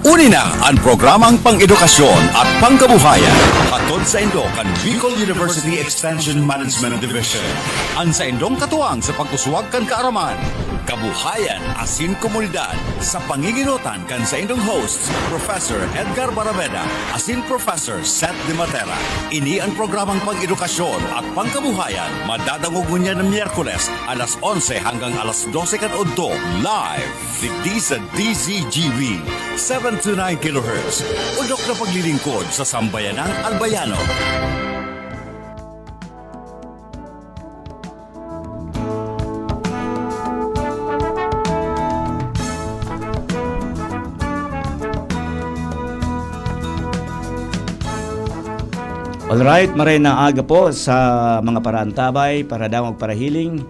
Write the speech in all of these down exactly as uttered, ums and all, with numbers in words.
Uni na an programang pang-edukasyon at pangkabuhayan. Hatod saindo kan Bicol University Extension Management Division. An saindong katuwang sa pag-uswag kan kaaraman, kabuhayan asin komunidad, sa panginginotan kan saindong hosts, Professor Edgar Barameda asin Professor Seth De Matera. Ini an programang pang-edukasyon at pangkabuhayan, madadangog ngunyan na Miyerkules, alas onse hanggang alas dose kan udto, live. Digdi sa D Z G B, seven two nine kilohertz. Udok na paglilingkod sa sambayanang Albayano. Alright, maray na aga po sa mga paraantabay, paradangog, parahiling.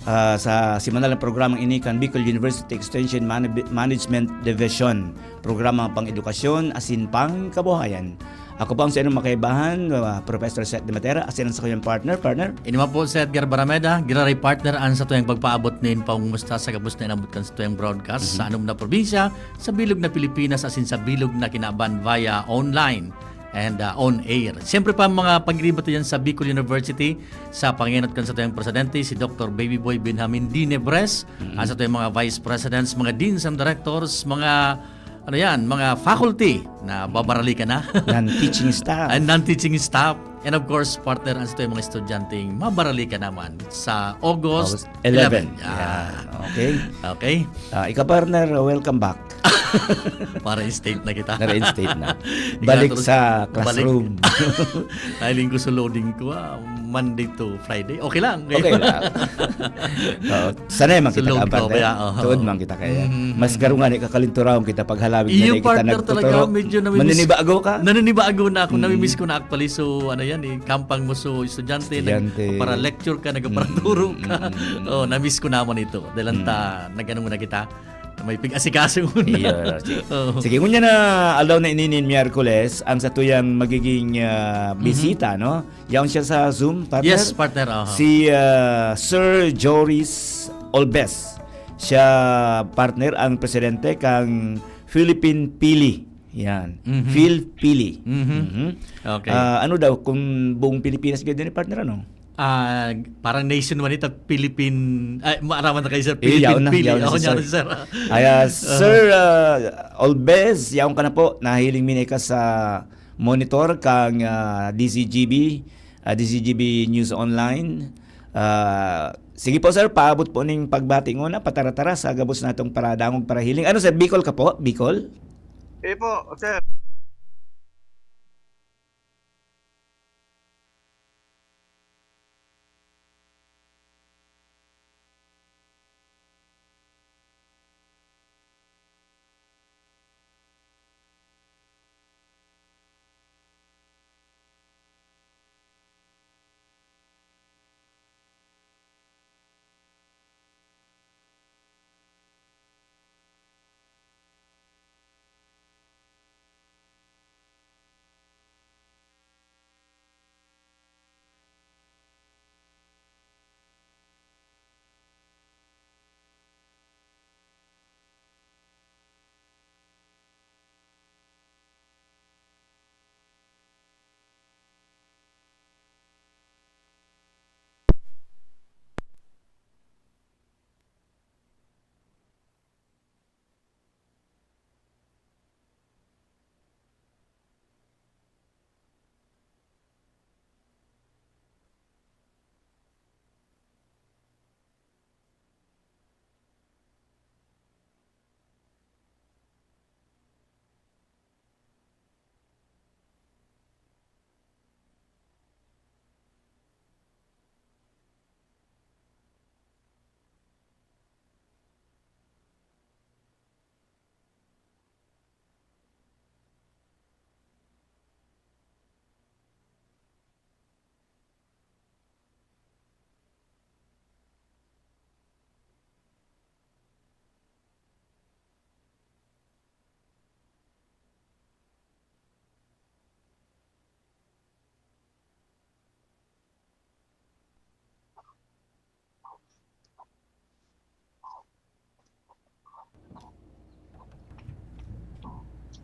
Ah, sa semanal na programang ini kan Bicol University Extension Manab-, Management Division, programa pang-edukasyon asin pangkabuhayan. Ako po ang sa inyong makaibahan, ah, Professor Seth De Matera, asin ang sa kanyang partner, partner. Ini man po si Edgar Barameda, giraray partner an satuyang pagpaabot nin pangumusta sa gabos na inabot kan satuyang broadcast Mhm. sa anom na probinsya, sa bilog na Pilipinas, asin sa bilog na kinaban via online and, ah, on air. Siyempre pa, mga pagiriba to yan sa Bicol University, sa pangenot kan satuyang presidente, si Doctor Baby Boy Benjamin Dinebres, Mm. ah, satuyang mga vice presidents, mga deans and directors, mga, ano yan, mga faculty na babaralikan na. Non-teaching staff. And non-teaching staff. And of course, partner, ang satuyang mga estudyanteng mabaralikan naman sa August August eleven. eleven. Yan. Yan. Okay. Okay. Ah, ika, partner, welcome back. Para instate na kita. Na-reinstate na. Balik Ika, sa balik. Classroom. Nahiling ko sa loading ko, ah, Monday to Friday. Okay lang. Okay lang. Oo. Sanay man So, kita load ka, ko, partner. Kaya, oo. Tuod man kita kaya. Mm-hmm. Mas garo nga ni kakalinturawon kita pag halawig na Iyo, na kita partner, talaga, nagtuturo. Medyo namimiss. Maninibago ka? Naninibago na ako. Mm. Namimiss ko na actually. So, ano yan eh, kampang mo so estudyante, Estudyante. nagpapara-lecture ka, nagpaparaturo Mm, ka. mm, mm, mm. Oh, namiss ko naman ito. Dahil Mm. ta, nag-ano muna kita, may pig-asikaso muna. Iyo, sige. Oo. Sige, ngunyan na aldaw na ini nin Miyerkules, ang satuyang magiging, ah, Mhm. bisita, no? Yaon siya sa Zoom, partner? Yes, partner, aha. Si, ah, Sir Joris Olbes. Siya, partner, ang presidente kang Philippine Pili. Yan. Mhm. Phil Pili. Mhm. Mhm. Okay. Ah, ano daw, kung buong Pilipinas gid din, partner, ano? Ah, parang nationwide ito, Philippine, ay, maaraman na kayo, sir. Eh, Philippine yaon na, Pili. Yaon na Ako si niya, sir. sir. Ay, ah, Aha. Sir, ah, Olbes, yaon ka na po. Nahiling mi na ika sa monitor kang, ah, D Z G B, ah, D Z G B News Online. Ah, sige po, sir, paabot po ning pagbati nguna, patara-tara sa gabos natong paradangog, parahiling. Ano, sir, Bicol ka po? Bicol? Eh po, sir.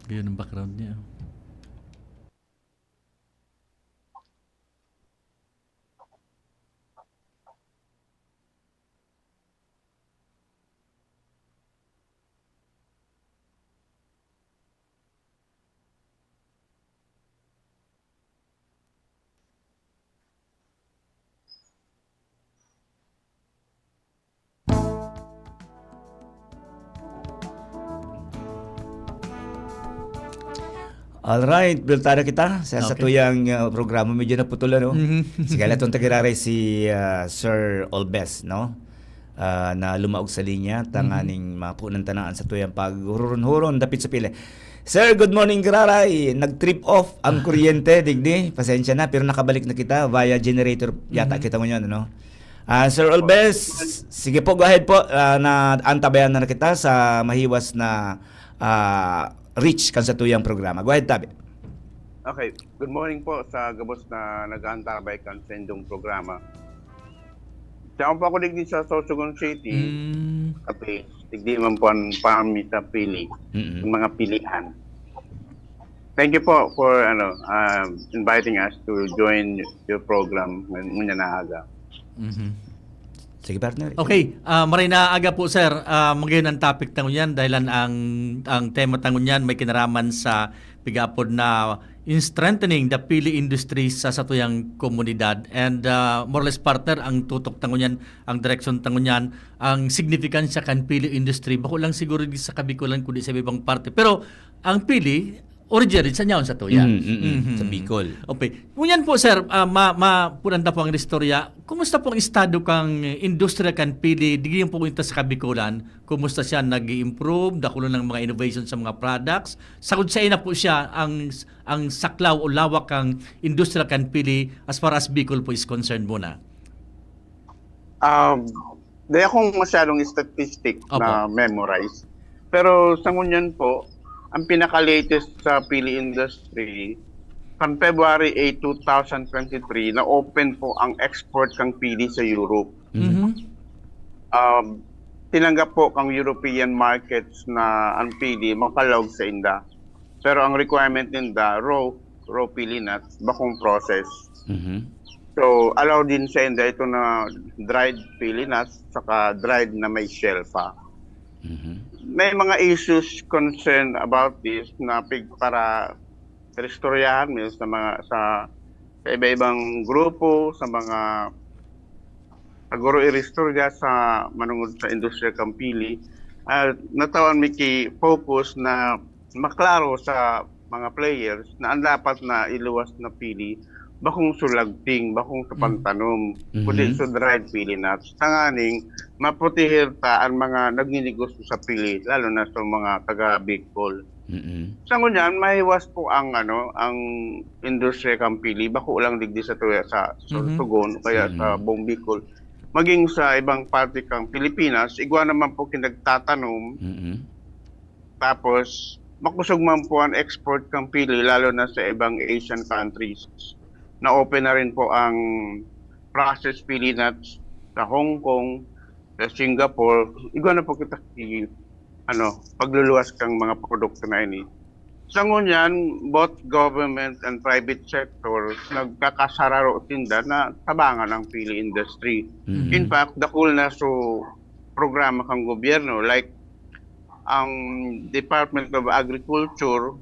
Yun ang background niya. Alright, bultahan na kita sa Okay. satuyang ah, programa. Medyo naputol, ano? Mhm. Sige, alatong tagiraray si ah, Sir Olbes, no? Ah, na lumaog sa linya, tanganing mapunan tanaan sa tuyang paghuron-huron, dapit sa pili. Sir, good morning, giraray. Nag-trip off ang kuryente, digdi. Pasensya na, pero nakabalik na kita via generator yata kita ngayon, ano? Ah, Sir Olbes, sige po, go ahead po. Ah, na antabayan na kita sa mahiwas na ah, reach kan satuyang programa. Go ahead, Tabi. Okay. Good morning po sa gabos na nag-aantabay kan sa indong programa. Siya po ako digdi sa Sorsogon City, Mm. Capiz. Digdi man po ang pami sa pili, Mm-mm. yung mga pilihan. Thank you po for ano um, inviting us to join your program ngunyan na aga. Mhm. Sige, partner. Okay, ah, maray na aga po, sir. Ah, magayon ang topic ta ngunyan dahil ang, ang, ang tema ta ngunyan may kinaraman sa pigapod na in strengthening the pili industry sa satuyang komunidad. And ah, more or less, partner, ang tutok ta ngunyan, ang direksyon ta ngunyan, ang signifikansya kan pili industry. Bako lang siguro di sa Kabikulan kundi sa ibang parte. Pero ang pili, originally, sa nyaon sa tuya. Mm, mm, mm. Mhm. Sa Bicol. Okay. Ngunyan po, sir, ah, ma, ma, punan ta po ang istorya. Kumusta po ang estado kang industriya kan pili? Digdi po kita sa Kabikulan. Kumusta siya nag-i-improve? Dakulo ng mga innovation sa mga products. Sagod sa ina po siya ang ang saklaw o lawak kang industriya kan pili as far as Bicol po is concerned muna. Um, di akong masyadong statistic Opo. na memorize. Pero sa ngunyan po, ang pinaka-latest sa pili industry, kan February eight, two thousand twenty-three, na-open po ang export kang pili sa Europe. Mhm. Um, tinanggap po kang European markets na ang pili makalaog sa inda. Pero ang requirement ninda, raw, raw pili nuts, bakong process. Mhm. So, allowed din sa inda ito na dried pili nuts, saka dried na may shell pa. Mhm. May mga issues concern about this na pig para istoryahan mi sa mga sa, sa iba-ibang grupo, sa mga siguro iristorya sa manungod sa industriya kan pili. Ah, natawan mi ki focus na maklaro sa mga players na ang dapat na iluwas na pili bakong sulagting, bakong sa Mm. pantanom, Mhm. kundi sa dried pili nuts. Tanganing maproteher ta ang mga nagninegosyo sa pili, lalo na sa mga taga Bicol. Mm-mm. Sa ngunyan, mahiwas po ang ano, ang industriya kan pili, bako lang digdi sa tuya sa Mhm. Sorsogon o kaya sa Mhm. buong Bicol. Maging sa ibang parte kang Pilipinas, igwa naman po kinagtatanom. Mm-mm. Tapos, makusog man po ang export kang pili, lalo na sa ibang Asian countries. Na-open na rin po ang processed pili nuts sa Hong Kong, sa Singapore. Igwa na po kita si, ano, pagluluwas kang mga produkto na ini. Sa ngunyan, both government and private sector, nagkakasararo sinda na tabangan ang pili industry. Mhm. In fact, dakul na so programa kang gobyerno, like ang Department of Agriculture,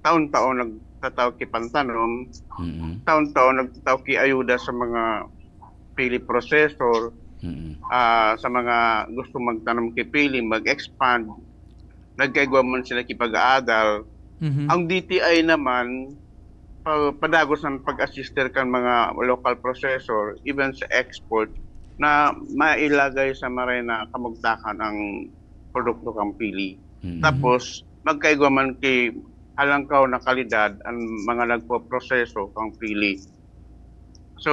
taon-taon nagtatao ki pantanom, Mhm. taon-taon nagtatao ki ayuda sa mga pili processor, Mhm. ah, sa mga gusto magtanom ki pili, mag-expand, nagkaigwa man sila ki pag-aadal. Mhm. Ang D T I naman, pa, padagos ang pag-assister kan mga local processor, even sa export, na mailagay sa maray na kamugtakan ang produkto kang pili. Mhm. Tapos, magkaigwa man ki halangkaw na kalidad ang mga nagpoproseso kang pili. So,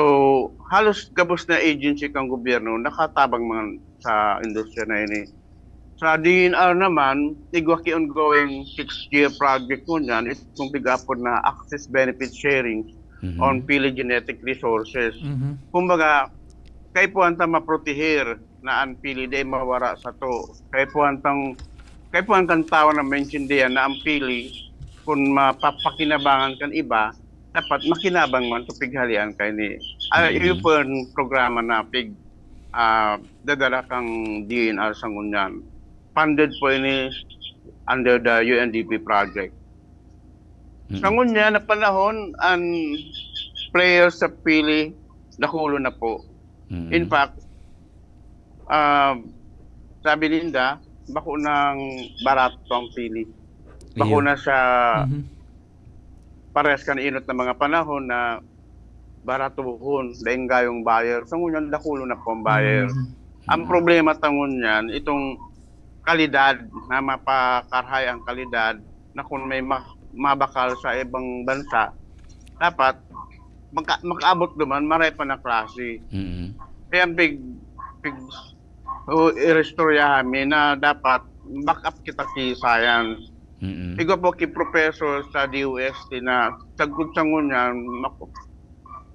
halos gabos na agency kang gobyerno nakatabang man sa industriya na ini. Sa D N R naman, igwa ki ongoing six-year project ngunyan, itong pig-apod na access benefit sharing Mhm. on phylogenetic resources. Mhm. Kumbaga, kaipuhan ta maproteher na an pili di mawara sato. Kaipuhan tang Kaipuhan kan tawo na maintindihan na ang pili, kun mapapakinabangan kan iba, dapat makinabang man sa pighalian kaini. Ah, iyo po ang programa na pig, ah, dadara kang D N R sa ngunyan. Funded po ini under the U N D P project. Sa ngunyan na panahon, ang players sa pili, dakulo na po. In fact, ah, sabi ninda, bako nang barato ang pili. Bako na siya parehas kan inot na mga panahon na baratuhon, daing gayong buyer. Sa ngunyan, dakulo na po ang buyer. Ang problema ta ngunyan, itong kalidad, na mapakarhay ang kalidad, na kung may ma-, mabakal sa ibang bansa, dapat maka-, makaabot duman, maray pa na klase. Kaya ang pig-, pig-, o, iristoryahan mi na dapat back up kita ki science. Igwa po ki professor sa D O S T na sagkod sa ngunyan, mak-,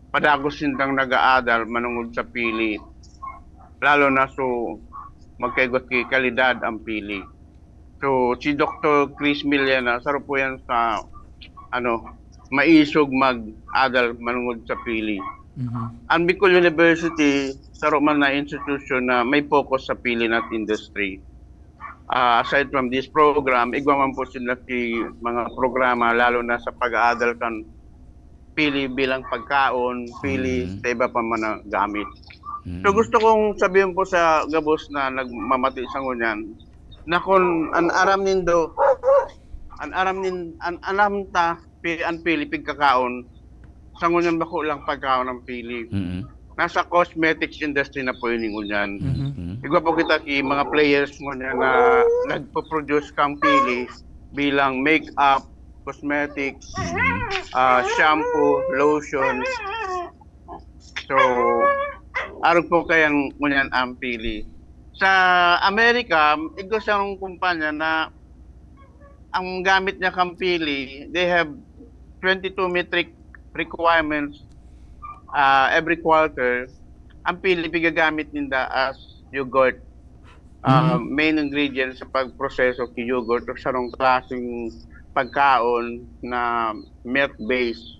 padagos sindang nag-aadal manungod sa pili. Lalo na so, magkaigwa ki kalidad ang pili. So, si Doktor Chris Millena, saro po yan sa, ano, maisog mag-adal manungod sa pili. Ang Bicol University, saro man na institusyon na may focus sa pili nut industry. Ah, aside from this program, igwa man po sila ki mga programa, lalo na sa pag-aadal kan pili bilang pagkaon, pili sa iba pa man na gamit. So, gusto kong sabihin po sa gabos na nagmamati sa ngunyan, na kun an aram nindo, an aram nin-, an aram ta, pi-, an pili pigkakaon, sa ngunyan bako lang pagkaon ang pili. Nasa cosmetics industry na po ini ngunyan. Igwa po kita ki mga players ngunyan na nagpo-produce kang pili bilang makeup, cosmetics, ah, shampoo, lotion. So, arog po kayang ngunyan ang pili. Sa Amerika, igwa siyang kumpanya na ang gamit niya kang pili, they have twenty-two metric requirements, ah, every quarter. Ang pili, pigagamit ninda as yogurt. Ah, main ingredient sa pagproseso ki yogurt o sarong klaseng pagkaon na milk-based.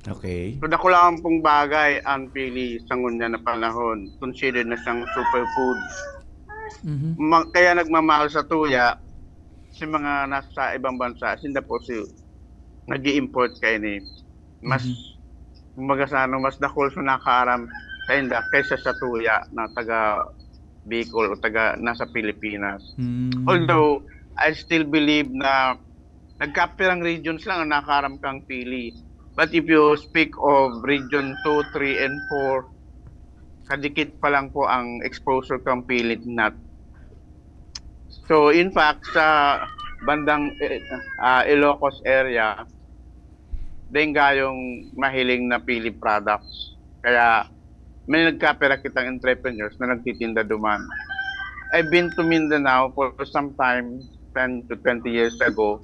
Okay. So, dakulaon pong bagay ang pili sa ngunyan na panahon. Considered na siyang superfoods. Ma-, kaya nagmamahal sa tuya si mga nasa ibang bansa, sinda po si nag-i-import kaini. Mas, kumbaga sa ano, mas dakul sa nakaaram sainda kaysa sa tuya na taga Bicol o taga nasa Pilipinas. Although, I still believe na nagkapirang regions lang ang nakaaram kang pili. But if you speak of region two, three, and four, kadikit pa lang po ang exposure kang pili nut. So, in fact, sa bandang, eh, ah, Ilocos area, dai gayong mahiling na pili products. Kaya may nagkapira kitang entrepreneurs na nagtitinda duman. I've been to Mindanao for some time, ten to twenty years ago.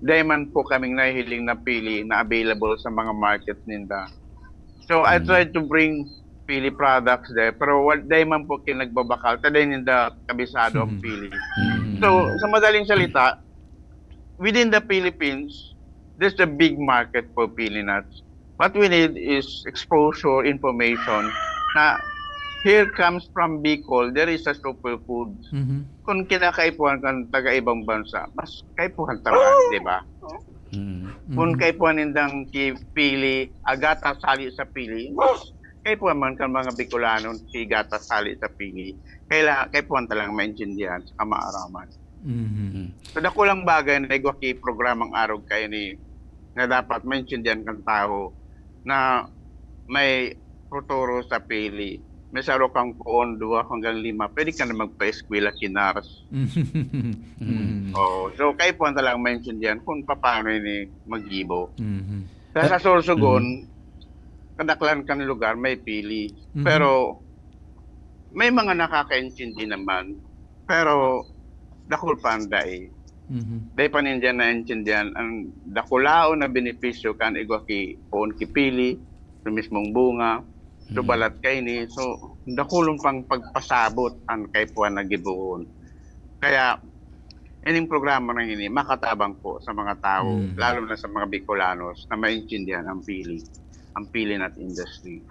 Dai man po kaming nahihiling na pili na available sa mga market ninda. So, I tried to bring pili products there, pero wa-, dai man po kinagbabakal, ta dai ninda kabisado ang pili. So, sa madaling salita, within the Philippines, there's a big market for pili nuts. What we need is exposure, information na here comes from Bicol, there is a superfood. Kung kinakaipuhan kan taga ibang bansa, mas kaipuhan talaga, di ba? Kung kaipuhan nindang ki pili, agata sali sa pili, mas kaipuhan man kan mga Bicolano si gata sali sa pili. Kailangan, kaipuhan talaga maintindihan sa kamaaraman. So, dakulang bagay na igwa ki programang arog kaini na dapat maintindihan kan tawo na may futuro sa pili. May saro kang poon, duwa hanggang lima, pwede ka na magpa-eskwela ki nurse. Oo. So, kaipuhan talaga maintindihan kung paano ini maggibo. Sa, sa Sorsogon, kadaklan kan lugar may pili. Pero, may mga nakakaintindi naman. Pero, dakul pa ang dai. Dai pa ninda naintindihan ang dakulaon na benepisyo kan igwa ki poon ki pili, sa mismong bunga, sa balat kaini. So, dakulon pang pagpasabot ang kaipuhan na gibohon. Kaya, ining programa na ini makatabang po sa mga tawo, Mm. lalo na sa mga Bicolanos na maintindihan ang pili, ang pili nut industry.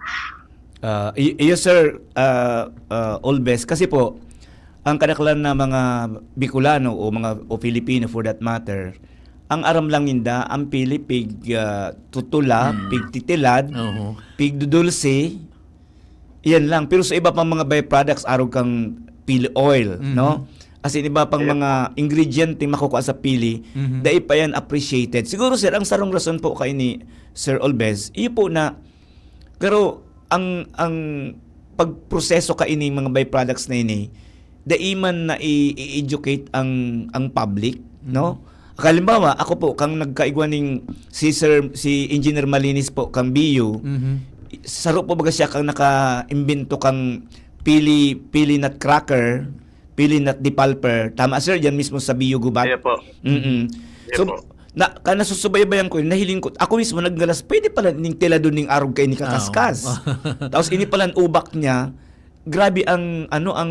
Ah, i- iyo, Sir, ah, ah, Olbes, kasi po, ang kadaklan na mga Bicolano o mga, o Filipino for that matter, ang aram lang ninda, ang pili pig, ah, tutula, Mm. pig titilad, Oho. pig dudulce, iyan lang. Pero sa iba pang mga byproducts, arog kang pili oil, Mhm. no? As in, iba pang Yes. mga ingredient na makukuha sa pili, Mhm. dai pa yan appreciated. Siguro, sir, ang sarong rason po kay ni Sir Olbes, iyo po na, pero ang, ang pagproseso ka ini, mga byproducts na ini, dai man na i-, i-educate ang, ang public, no? Mhm. Halimbawa, ako po, kang nagkaigwa ning si Sir, si Engineer Malinis po, kang B U, Mhm. saro po baga siya kang nakaimbento kang pili, pili nut cracker, pili nut depulper. Tama, sir, diyan mismo sa B U Gubat? Iya po. Mm-mm. Iya So, po. na, ka nasusubaybayan ko, nahiling ko, ako mismo naggalas, pwede pala ning tiladon ning arog kay ni kakaskas. Ah, oo. Tapos ini pala ang ubak niya, grabe ang, ano, ang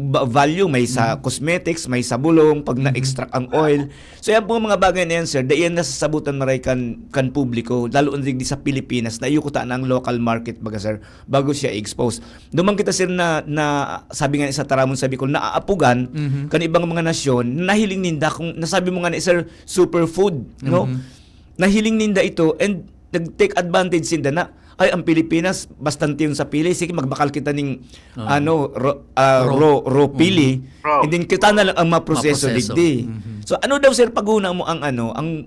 ba-, value, may sa Mhm. cosmetics, may sa bulong, pag Mhm. na-extract ang oil. So, yan po mga bagay na yan, sir, dai yan nasasabutan maray kan, kan publiko, lalo na digdi sa Pilipinas, na iyo kuta na ang local market, baga, sir, bago siya i-expose. Duman kita, sir, na, na sabi nga sa taramon sa Bicol, naaapugan Mhm. kan ibang mga nasyon, nahiling ninda kung, nasabi mo nga ni sir, superfood, no? Mhm. Nahiling ninda ito and nag-take advantage sinda na, "Ay, ang Pilipinas, bastante yun sa pili. Sige, magbakal kita ning, Ah. ano, ro-, ah, Raw. raw, raw pili." Mhm. Raw. And then, kita na lang ang maproseso Maproseso. digdi. Mhm. So, ano daw, sir, paghuna mo ang ano, ang,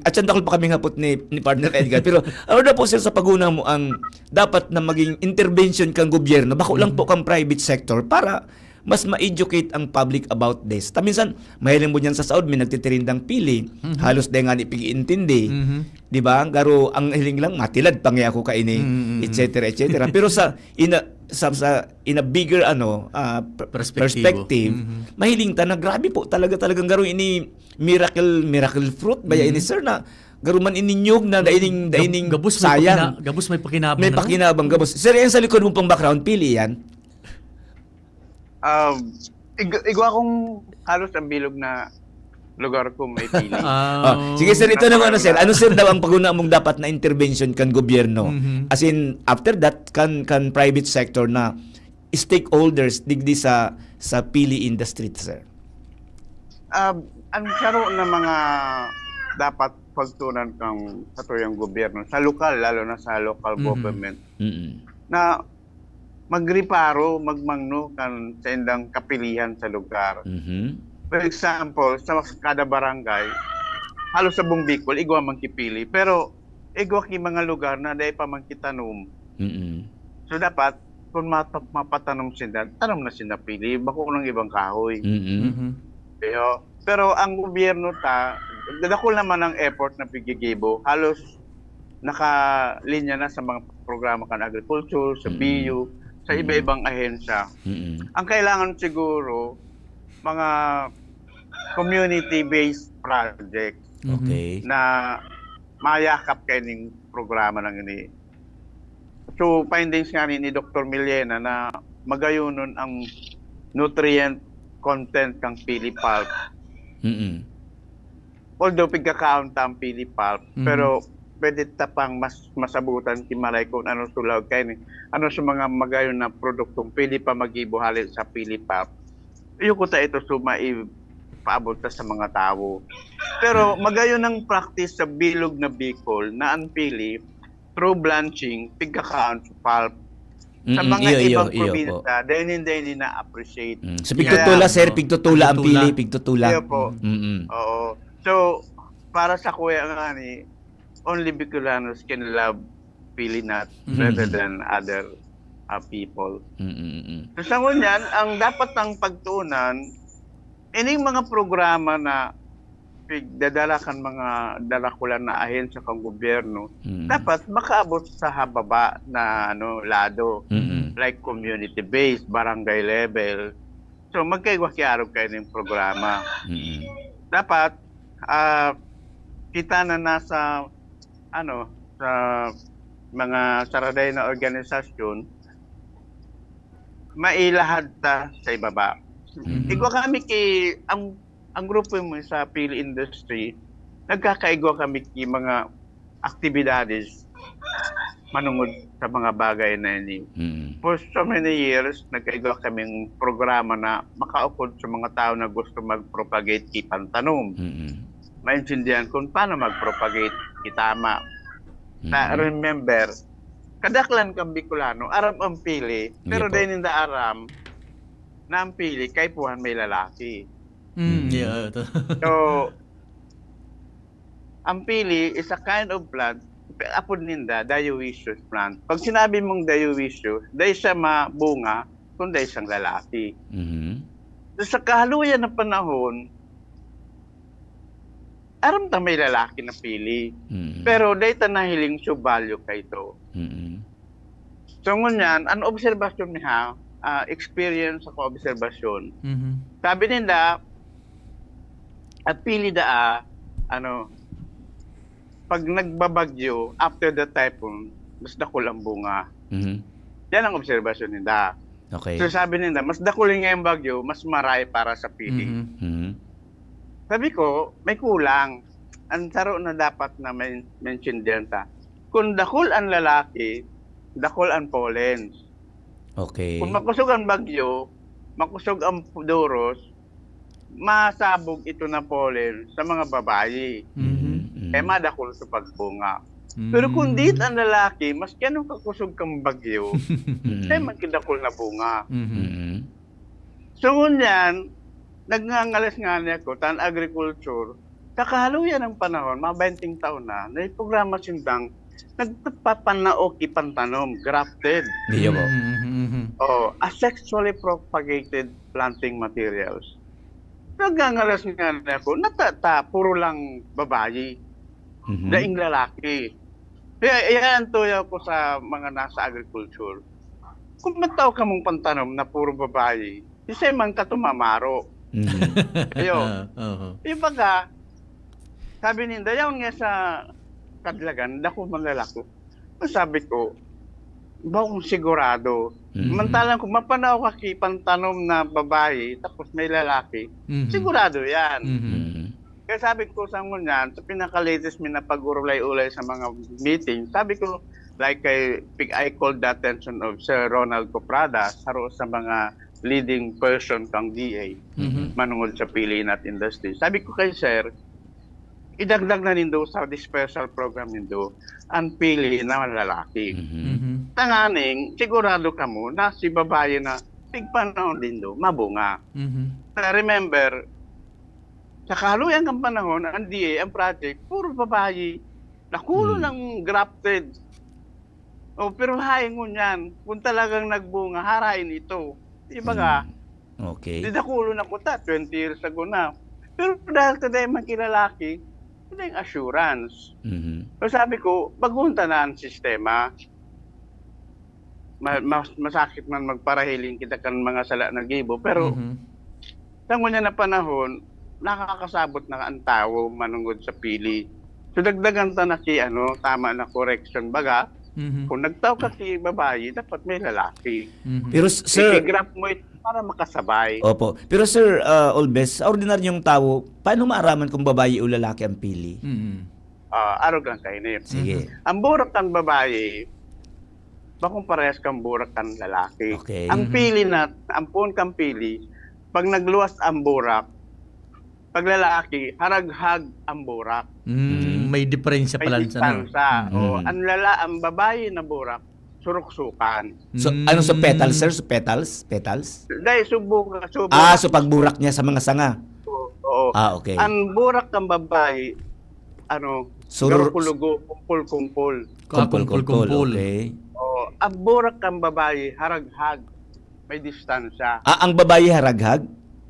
at siyang dakul pa kami hapot ni, ni Partner Edgar, pero ano daw po, sir, sa paghuna mo ang dapat na maging intervention kang gobyerno, bako lang Mhm. po kang private sector para mas ma-educate ang public about this. Ta minsan, mahiling mo diyan sa Saud, may nagtitirindang pili, Mhm. halos dai nga ni pag-iintindi. Mhm. Di ba? Garo, ang hiling lang, matilad pa nga ako kaini, Mhm. et cetera, et cetera. Pero sa, in a, sa, sa, in a bigger, ano, ah, per-, Perspektibo. perspective, Mhm. mahiling ta na grabe po talaga, talagang garo ini miracle, miracle fruit ba Mhm. ini, sir, na garo man ini niyog na Gab-, daining, gab-, daining gabos may sayang. pakina-, gabos may pakinabang May na. pakinabang, gabos. Sir, yan sa likod mo pang background, pili yan? Um, ig-, igwa kong halos ang bilog na lugar ko may pili. Ah. Oh, sige, sir, ito naman, ano, sir. Ano, sir, daw ang paguna mong dapat na intervention kan gobyerno? Mhm. As in, after that, kan, kan private sector na stakeholders digdi sa, sa pili industry, sir? Ah, ang saro na mga dapat pagtunan kang satuyang gobyerno sa lokal, lalo na sa local Mhm. government, Mm-mm. na magreparo, magmangno kan saindang kapilihan sa lugar. Mhm. For example, sa kada barangay, halos sa buong Bicol, igwa man ki pili. Pero igwa ki mga lugar na dai pa man ki tanom. Mm-mm. So, dapat, kung mapa-, mapatanom sinda, tanom na sinda pili, bako ng ibang kahoy. Mm-mm. Mhm. Pero, pero ang gobyerno ta, dadakol naman ang effort na pigigibo. Halos nakalinya na sa mga programa kan agriculture, sa Mm. B U, sa Mm. iba-ibang ahensya. Mm. Ang kailangan siguro, mga community-based projects Mhm. Okay. na mayakap kaining programa na ini. So, findings nga ni, ni Doktor Millena na magayonon ang nutrient content kang pili pulp. Mm-mm. Although pigkakaon ta ang pili pulp, Mhm. pero pwede ta pang mas masabutan ki Maray kung ano sa laog kaini, ano sa mga magayon na produktong pwede pa magibo hali sa pili pulp. Iyo ko ta ito suma ipaabot ta sa mga tawo. Pero magayon ang practice sa bilog na Bicol na ang pili, through blanching, pigkakaon sa pulp. Sa Mm, mga iyo, iyo, ibang iyo po. probinsya, dahil hindi, hindi na-appreciate. Mm. So, Kaya pigtutula, sir, no? pigtutula ang Pigtutula. pili, pigtutula. Iyo po. Mm-mm. Oo. So, para sa kuya nga ni, only Bicolanos can love pili nut Mm. rather than other, uh, people. Mm-mm-mm. So, sa ngunyan, ang dapat nang pagtuunan, ining mga programa na pigdadala kan mga darakulan na ahensya kan gobyerno, Mm. dapat makaabot sa hababa na, ano, lado, Mm. like community-based, barangay level. So, magkaigwa ki arog kaining programa. Mm. Dapat, ah, kita na nasa, ano, sa mga saraday na organisasyon, mailahad ta sa ibaba. Mm. Igwa kami ki, ang, ang grupo mo sa pili industry, nagkakaigwa kami ki mga aktibidades manungod sa mga bagay na ini. Mm. For so many years, nagkaigwa kaming programa na makaukod sa mga tao na gusto mag-propagate ki pantanom. Mm. Maintindihan kung paano mag-propagate ki tama. Na Mm. remember, kadaklan kang Bicolano, aram ang pili, pero Iya po. dai ninda aram na ang pili kaipuhan may lalaki. Mm, Mm. yeah, ito. So, ang pili is a kind of plant, apod ninda, dioecious plant. Pag sinabi mong dioecious, dai siya mabunga kung dai siyang lalaki. Mhm. So, sa kahaluyan ng panahon, aram ta may lalaki na pili. Mm. Pero dai ta nahiling so value kaito. Mm. So, ngunyan, ang obserbasyon niya, ah, experience ako obserbasyon. Mhm. Sabi ninda, at pili daa, ano, pag nagbabagyo, after the typhoon, mas dakul ang bunga. Mhm. Yan ang obserbasyon ninda. Okay. So, sabi ninda, mas dakul nga yung bagyo, mas maray para sa pili. Mhm. Mhm. Sabi ko, may kulang. Ang saro na dapat na men- mention diyan ta. Kung dakul ang lalaki, dakul ang pollens. Okay. Kung makusog ang bagyo, makusog ang doros, masabog ito na pollen sa mga babayi. Mhm. Mm. Kaya madakul sa pagbunga. Mm. Pero kung dit ang lalaki, maski anong kakusog kang bagyo, Mm. kaya magkidakul na bunga. Mhm. Mm. So, ngunyan, nagngangalas nga niya ko, tan agriculture, sa kahaluyan ng panahon, mga bainting taon na, may programa sindang nagpapanao ki pantanom, grafted. Iyo po. Mhm, mhm, mhm. Oh, asexually propagated planting materials. Nagngangalas nga niya ko, natata, puro lang babayi, Mhm. daing lalaki. Kaya, yan ang tuyaw ko sa mga nasa agriculture. Kung may tao kamong pantanom na puro babayi, isay man ka tumamaro. Mhm. Ayo. Oho. Ibaga, sabi ninda, yaon nga sa Kadlagan, dako man lalaki. Sabi ko, "Bako kong sigurado." Mhm. Mantalang kung mapanao ka ki pantanom na babayi, tapos may lalaki, Mhm. sigurado yan. Mhm. Mhm. Kaya sabi ko sa ngunyan, sa pinaka-latest mi na pag-urulay-ulay sa mga meeting, sabi ko, like kay, I called the attention of Sir Ronald Coprada, saro sa mga leading person kang D A, Mhm. manungod sa pili nut industry. Sabi ko kay Sir, idagdag na nindo sa dispersal program nindo ang pili na lalaki. Mhm. Mhm. Tanganing, sigurado kamo na si babayi na tigpanahon nindo, mabunga. Mhm. Na remember, sa kahaluyan ng panahon, ang D A, ang project, puro babayi. Nakulo Hmm. ng grafted. Oh, pero haen ngunyan, kung talagang nagbunga, harain ito. Ibaga, Mm. Okay. di dakulo na kuta, twenty years ago na. Pero dahil today man kilalaki, ito yung assurance. Mhm. So sabi ko, baguhon ta na ang sistema. Ma- mas masakit man magparahiling kita kan mga sala na gibo, pero Mhm. sa ngunyan na panahon, nakakasabot na ang tawo manungod sa pili. So dagdagan ta na ki ano, tama na correction. Baga, Mhm. kung nagtao ka ki babayi, dapat may lalaki. Mhm. Pero s- sir, I-graph mo ito para makasabay. Opo. Pero sir, ah, Olbes, sa ordinaryong tawo, paano maaraman kung babayi o lalaki ang pili? Mhm. Ah, arog lang kayo na yun. Sige. Ang burak kan babayi, bakong parehas kang burak kan lalaki. Okay. Ang Mhm. pili na, ang puon kang pili, pag nagluwas ang burak, pag lalaki, haraghag ang burak. Mm, may diferensya May pala sa ano. distansya. Mm. O, Mm. ang lala, ang babayi na burak, suruksukan. So, ano sa petals, sir? Sa petals? Petals? Dahil subo ka, subo. Ah, so pagburak niya sa mga sanga. Oo. Ah, okay. Ang burak ng babayi, ano, Surur- garukulugo, kumpul-kumpul. Ah, Kumpul-kumpul, kumpul-kumpul. Okay. Oo. Ang burak ng babayi, haraghag. May distansya. Ah, ang babayi haraghag?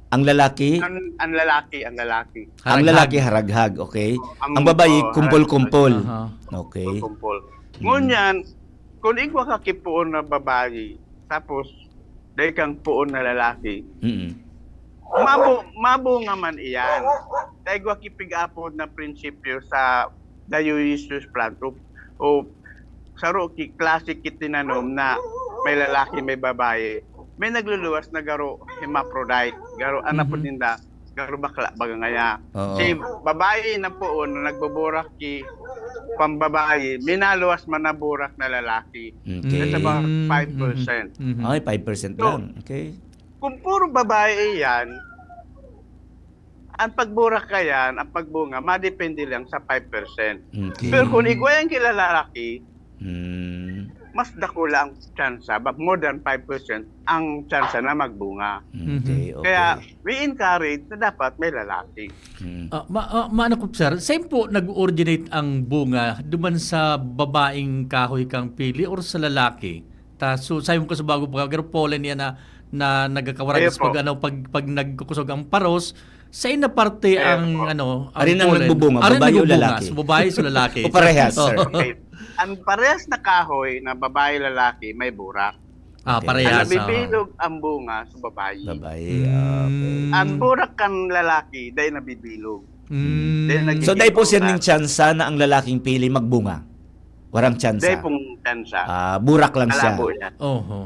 Ang lalaki? Ang, ang lalaki, ang lalaki. Ang Haraghag. lalaki haraghag, okay. Ang- Ang babayi, oh, kumpul-kumpul. Aha. Okay. Kumpul-kumpul. Mm. Ngunyan, kung igwa ka ki puon na babayi, tapos dai kang puon na lalaki, Mm. mabu mabunga man iyan. Dai igwa ki pig-apod na prinsipyo sa dioecious plant o, o saro ki classic ki tinanom na may lalaki, may babayi. May nagluluwas na garo hermaphrodite. Garo, ano po Mhm. ninda? garo bakla, baga ngaya. Oo. Si babae na poon na nagbuburak ki pambabayi, minaluwas man na burak na lalaki. Okay. That's about Mm, five percent. Mhm, mhm. Ay, five percent So, lang. Okay. Kung puro babae yan, ang pagburak ka yan, ang pagbunga, madepende lang sa five percent. Okay. Pero kung igwa yan ki lalaki, Hmm. mas dakula ang tsansa, ba-, more than five percent ang tsansa na magbunga. Okay, Mhm. okay. Kaya, we encourage na dapat may lalaki. Hmm. Ah, ma-, ah, maano ko, sir, saan po nag-originate ang bunga? Duman sa babaeng kahoy kang pili or sa lalaki? Ta, so, sayon ko sa bago pa, pero pollen yan na, na nagkakawaras Ayun pag, po. ano, pag, pag nagkukusog ang paros, sa ina parte Ayun ang, po. ano, ang Ari nang pollen? Nagbubunga, Ari babae o nagbubunga, lalaki? So babae, so lalaki. O parehas, sir? Oo. Okay. Ang parehas na kahoy na babae, lalaki, may burak. Ah, Okay. Ang parehas, ah. nabibilog ang bunga sa babae. Babae, ah, okay. Mm. Ang burak kan lalaki, dai nabibilog. Mm. Dai nagiging So, dai po siya burak. ning tsansa na ang lalaking pili magbunga? Warang tsansa? Dai pong tsansa. Ah, burak lang siya. Malabo yan. Oho.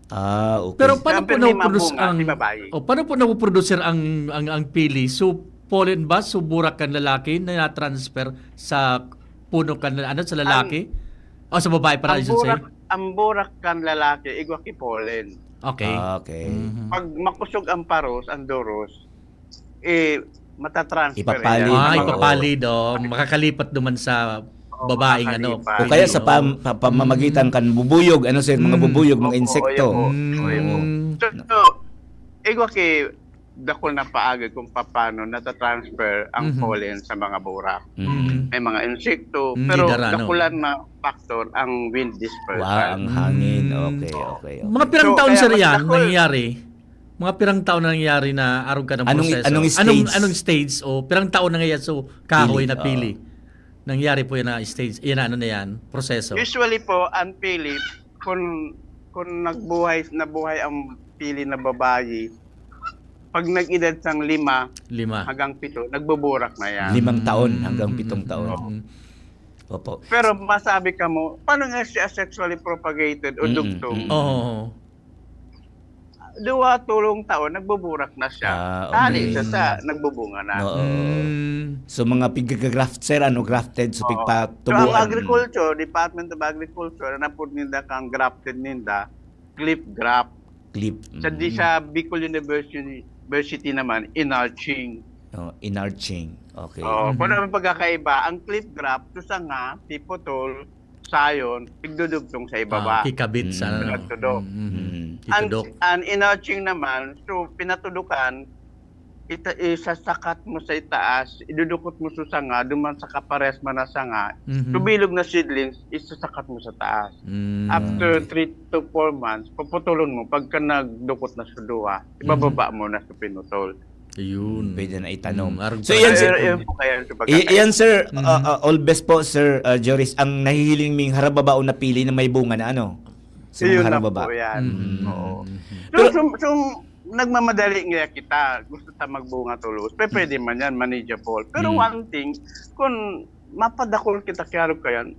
Ah, okay. Pero paano Siyempre, po may mga napuproduce bunga, ang, si babae. o, paano po napuproduce ang, ang, ang pili? So, pollen ba? So, burak kan lalaki na na-transfer sa puno kan, ano, sa lalaki? Ang, O sa babae pala, ang I should say? burak, ang burak kan lalaki, igwa ki pollen. Okay. Ah, okay. Mhm. Pag makusog ang paros, ang doros, eh, matatransfer Ipapalid. yan. Ah, Oo. ipapalid, oh. Makakalipat duman sa Oo, babaeng, ano, makakalipat. O kaya sa pam-, Oo. pa-, pamamagitan Mm. kan bubuyog, ano, sir, mga Mm. bubuyog, mga Opo, insekto. oyo po, oyo po. Mm. So, so, igwa ki dakul na paagi kung paano natatransfer ang Mhm. pollen sa mga burak. Mm. Mhm. May mga insekto, Hindi pero dara, no? dakulan na factor ang wind dispersal. Wow, ang hangin. Mm. Okay, okay, okay. Mga pirang So, taon, kaya sir, mas yan dakul. nangyayari? Mga pirang taon na nangyayari na arog ka ng Anong, proseso? anong Anong, stage? anong stage o pirang taon na ngayon, so, kahoy Pili, na pili? oo. Nangyari po yan na stage, yan na, ano na yan, proseso? Usually po, ang pili, kung, kung nagbuhay, nabuhay ang pili na babayi, pag nag-edad sang lima Lima. hanggang pito, nagbuburak na yan. Limang taon hanggang Mm, pitong mm, taon. mm. Opo. Pero masabi ka mo, paano nga siya sexually propagated o Mm, dugtong? mm. Oo. Duwa, tulong taon, nagbuburak na siya. Ah, Hali okay. siya sa nagbubunga na. Oo. Mm. So, mga pigka-graft, sir, ano, grafted, so Oo. pigpatubuan. So, ang agriculture, Department of Agriculture, ang napod ninda kang grafted ninda, clip graft. Clip. Sa di Mm. sa Bicol University, University naman, enarching. Oh, enarching. Okay. Oo, Mhm. kung ano ang pagkakaiba, ang clip graft, sa sanga, piputol, sayon, igdudugtong sa ibaba. Ah, kikabit sa Mm. ano, Pinagtudok. mm, mm, Mm. Ang, kitudok. ang enarching naman, so, pinatudukan, ita-, isasakat mo sa itaas, idudukot mo sa sanga, duman sa kapares man na sanga, Mhm. tubilog na seedlings, isasakat mo sa taas. Mm. After Okay. three to four months, puputulon mo, pagka nagdukot na sa duwa, Mhm. ibababa mo na sa pinutol. Ayun. Pwede na itanom. Mm, arog So, pala. yan, sir. Ayun, ayun po kaya sa I-, pagkakaiba. yan, sir, Mhm. uh, uh, all best po, Sir, uh, Joris, ang nahihiling ming harababaon na pili na may bunga na ano? Sa mga Ayun na harababa. po yan. Mhm. Oo. Mhm. So, Pero so, so, nagmamadali nga kita. Gusto ta magbunga tulos. Pe, pwede man yan, manageable. Pero Mhm. one thing, kung mapadakol kita kiyarog kayan,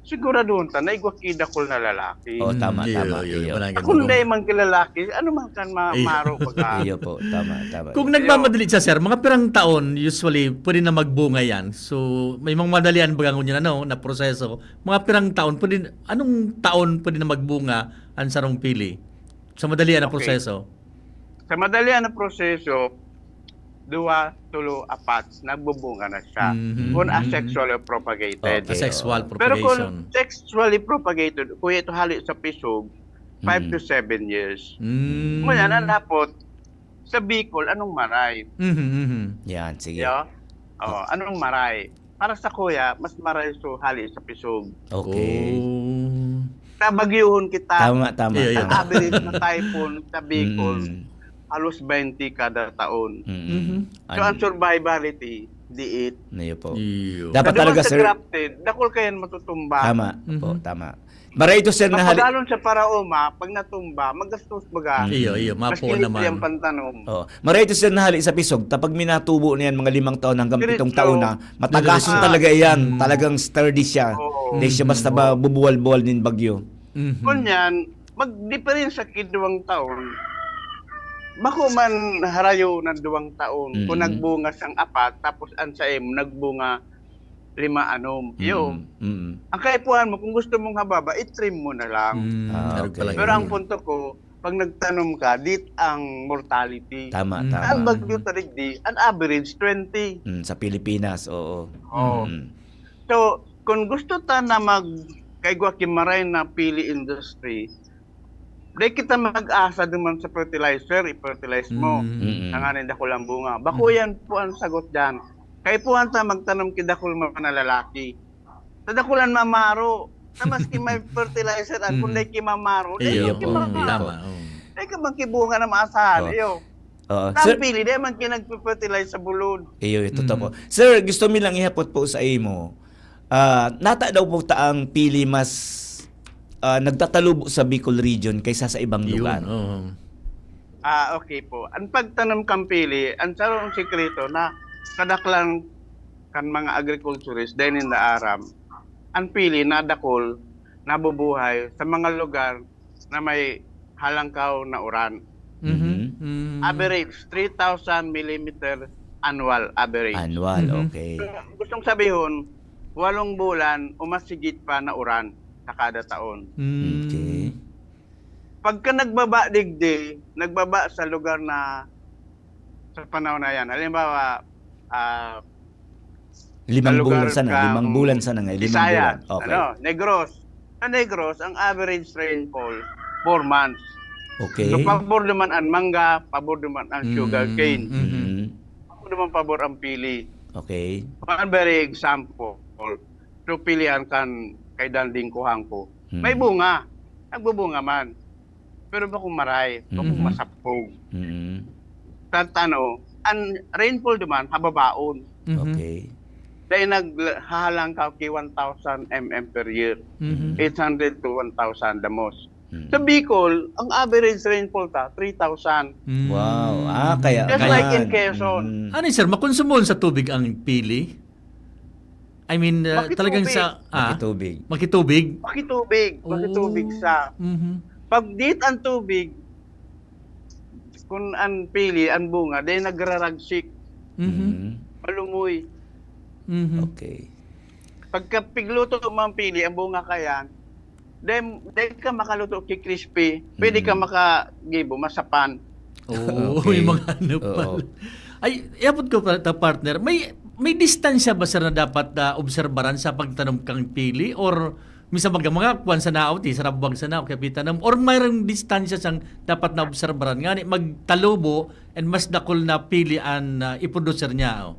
siguraduhon ta na igwa ki dakul na lalaki. Oh, tama, Mm, iyo, tama, iyo, iyo. Parang Kung ganun. dai man ki lalaki, ano man kan ma-, Iyo. maro baga. Iyo po, tama, tama. Kung Iyo. nagmamadali siya, sir, mga pirang taon, usually, pwede na magbunga yan. So, may mga madalian baga ngunyan, ano, na proseso. Mga pirang taon, pwede, anong taon pwede na magbunga ang sarong pili? Sa madalian na Okay. proseso? Sa madalian na proseso, duwa, tulo, apat, nagbubunga na siya. Mhm. Kung Mhm. asexually propagated. Okay, Asexual oo. Pero kung propagation. sexually propagated, kung ito hali sa pisog, five Mhm. to seven years. Mm. Ngunyan, ang dapat, sa Bicol, anong maray? Mhm, mhm. Yan, sige. Yeah? Oh, anong maray? Para sa kuya, mas maray so hali sa pisog. Okay. Oh. Tabagyuhon kita. Tama, tama, Iyo, iyo. Ang tama. average na typhoon sa Bicol, Mm-mm. halos twenty kada taon. Mm-mm. Mhm. So, ang Ano? survivality, diit. Iyo po. Iyo. Dapat Sa duman talaga, sa sir, grafted, dakul kayan matutumba. Tama po, Mhm. tama. Maray ito, sir, na hali- Papagalon sa paraoma, pag natumba, magastos baga. Mm. Iyo, iyo, Mas mapuon kinipli naman. ang pantanom. Oh, maray ito, sir, na hali sa pisog. Tapag minatubo na yan, mga limang taon hanggang Diretso. pitong taon na, matagasan Ah. talaga yan. Mm. Talagang sturdy siya. Oo. Hindi siya basta Mm. ba bubuwal-buwal nin bagyo. Mhm. Kunyan, magdiperensya ki duwang taon. Bako man harayo na duwang taon, kung Mm. nagbunga siyang apat, tapos ang saim nagbunga lima, anom. Iyo. Mm, mm. Ang kaipuhan mo, kung gusto mong hababa, i-trim mo na lang. Mm, Ah, arog okay. pala Pero ang yun. punto ko, pag nagtanom ka, dit ang mortality. Tama, Mm. tama. Ang bagyo ta digdi, an average, twenty. Mm, sa Pilipinas, oo. Oo. Mm. So, kung gusto ta na mag-, kaigwa ki maray na pili industry, di kita mag-asa duman sa fertilizer, i-fertilize mo. Mm. Mm-mm. Tanganing dakul ang bunga. Bako Mm. yan po ang sagot dyan. Kaipuhan ta magtanom ki dakul man na lalaki. Sa dakulan mamaro, na maski may fertilizer, at kung Mm. di ki mamaro, di Iyo Iyo ki po, mamaro. iyo po. Tama, oo. Di ka magkibunga na maasahan, Oh. iyo. Oo. Ang Sir pili, di man ki nagpe-fertilize sa bulod. Iyo, ito to Mm. po. Sir, gusto mi lang ihapot po sa imo. Ah, nata daw po ta ang pili mas, ah, nagtatalubo sa Bicol region kaysa sa ibang Yun, lugar? oo. Ah, okay po. Ang pagtanom kan pili, ang sarong sikreto na kadaklan kan mga agriculturist, dai ninda aram, ang pili nadakul, nabubuhay sa mga lugar na may halangkaw na uran. Mhm. Mhm. Mm. Average, three thousand millimeter annual average. Annual, Mhm. okay. So, gustong sabihon, walong bulan o mas higit pa na uran sa kada taon. Mm. Okay. Pagka nagbaba digdi, nagbaba sa lugar na sa panahon na yan. Halimbawa, ah, Limang sa lugar bulan sana, limang kang bulan sana nga, limang Visayan, bulan. Okay. ano, Negros. Sa Negros, ang average rainfall, four months. Okay. So, pabor naman ang mangga, pabor naman ang Mm, sugarcane. mhm. Mm. Pabor naman pabor ang pili. Okay. One very example. So, pilihan kan kay Danding Kuhangko. Mm. May bunga. Nagbubunga man. Pero bakong maray, bakong Mm-hmm. masapog. Mm-hmm. Tantano, ang rainfall duman, hababaon. Mm-hmm. Okay. Dahil naghahalang ka ki one thousand M M per year. Mm-hmm. Eight hundred to one thousand the most. Mm. Sa Bicol, ang average rainfall ta, three thousand. Mm. Wow. Ah, kaya Just kaya like in Quezon. Mm. Ano yun, sir? Makonsumohon sa tubig ang pili? I mean, uh, Makitubig. talagang sa, ah? Makitubig. Makitubig? Makitubig. Makitubig Oh. sa Mhm. Pag dit ang tubig, kun an pili, an bunga, dai nagraragsik. Mhm. Mm. Malumoy. Mhm. Okay. Pagka pigluto mo ang pili, ang bunga kayan, dai, dai ka makaluto ki crispy, pwede ka Mm. makagibo, masapan. Oo, Okay. may mga ano Oo. pala. Ay, iabot ko pa ta, partner. May, may distansya ba, sir, na dapat na obserbaran sa pagtanom kang pili? Or minsan mga, mga kwan sa naot, eh, sa rabuwag sa naot, kaya pitanom? Or mayroong distansya siyang dapat na obserbaran? Ngani, magtalubo and mas dakul na pili an, ah, iproducer niya, oh.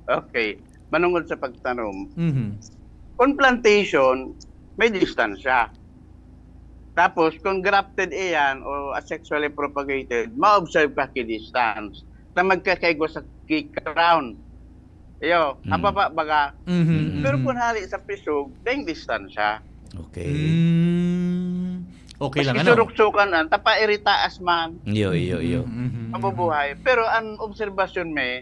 Okay. Manungod sa pagtanom. Mhm. Kung plantation, may distansya. Tapos, kung grafted iyan o asexually propagated, ma-observe ka ki distance na magkakaigwa sa ki crown. Iyo, Mm. hababa baga. Mhm, Mm. Pero mhm. kung hali sa pisog, daing distansya. Okay. Mm. Okay lang, Maski ano? suruksukan an, tapa iritaas man. Iyo, iyo, iyo. Mhm, mhm, mhm. Mabubuhay. Pero an obserbasyon mi,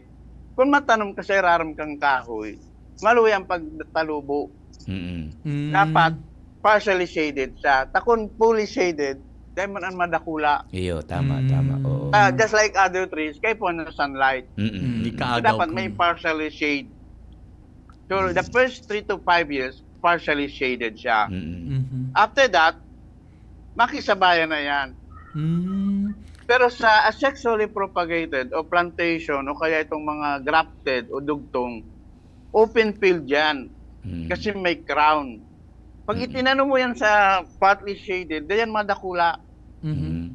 kung matanom ka sa irarom kang kahoy, maluya an pagtalubo. Mm. Mm. Dapat partially shaded siya. Ta kun fully shaded, dai man an madakula. Iyo, tama, Mm. tama. Oo. Ta, just like other trees, kaipuhan na sunlight. Mm, Mm, mm, mm. ikaagaw Dapat may kung partially shade. So, the Mm. first three to five years, partially shaded siya. Mm, mm. Mhm. After that, makisabayan na yan. Mm. Pero sa asexually propagated o plantation o kaya itong mga grafted o dugtong, open field yan. Mm. Kasi may crown. Pag Mm. itinanom mo yan sa partly shaded, dayan madakula. Mhm. Mm.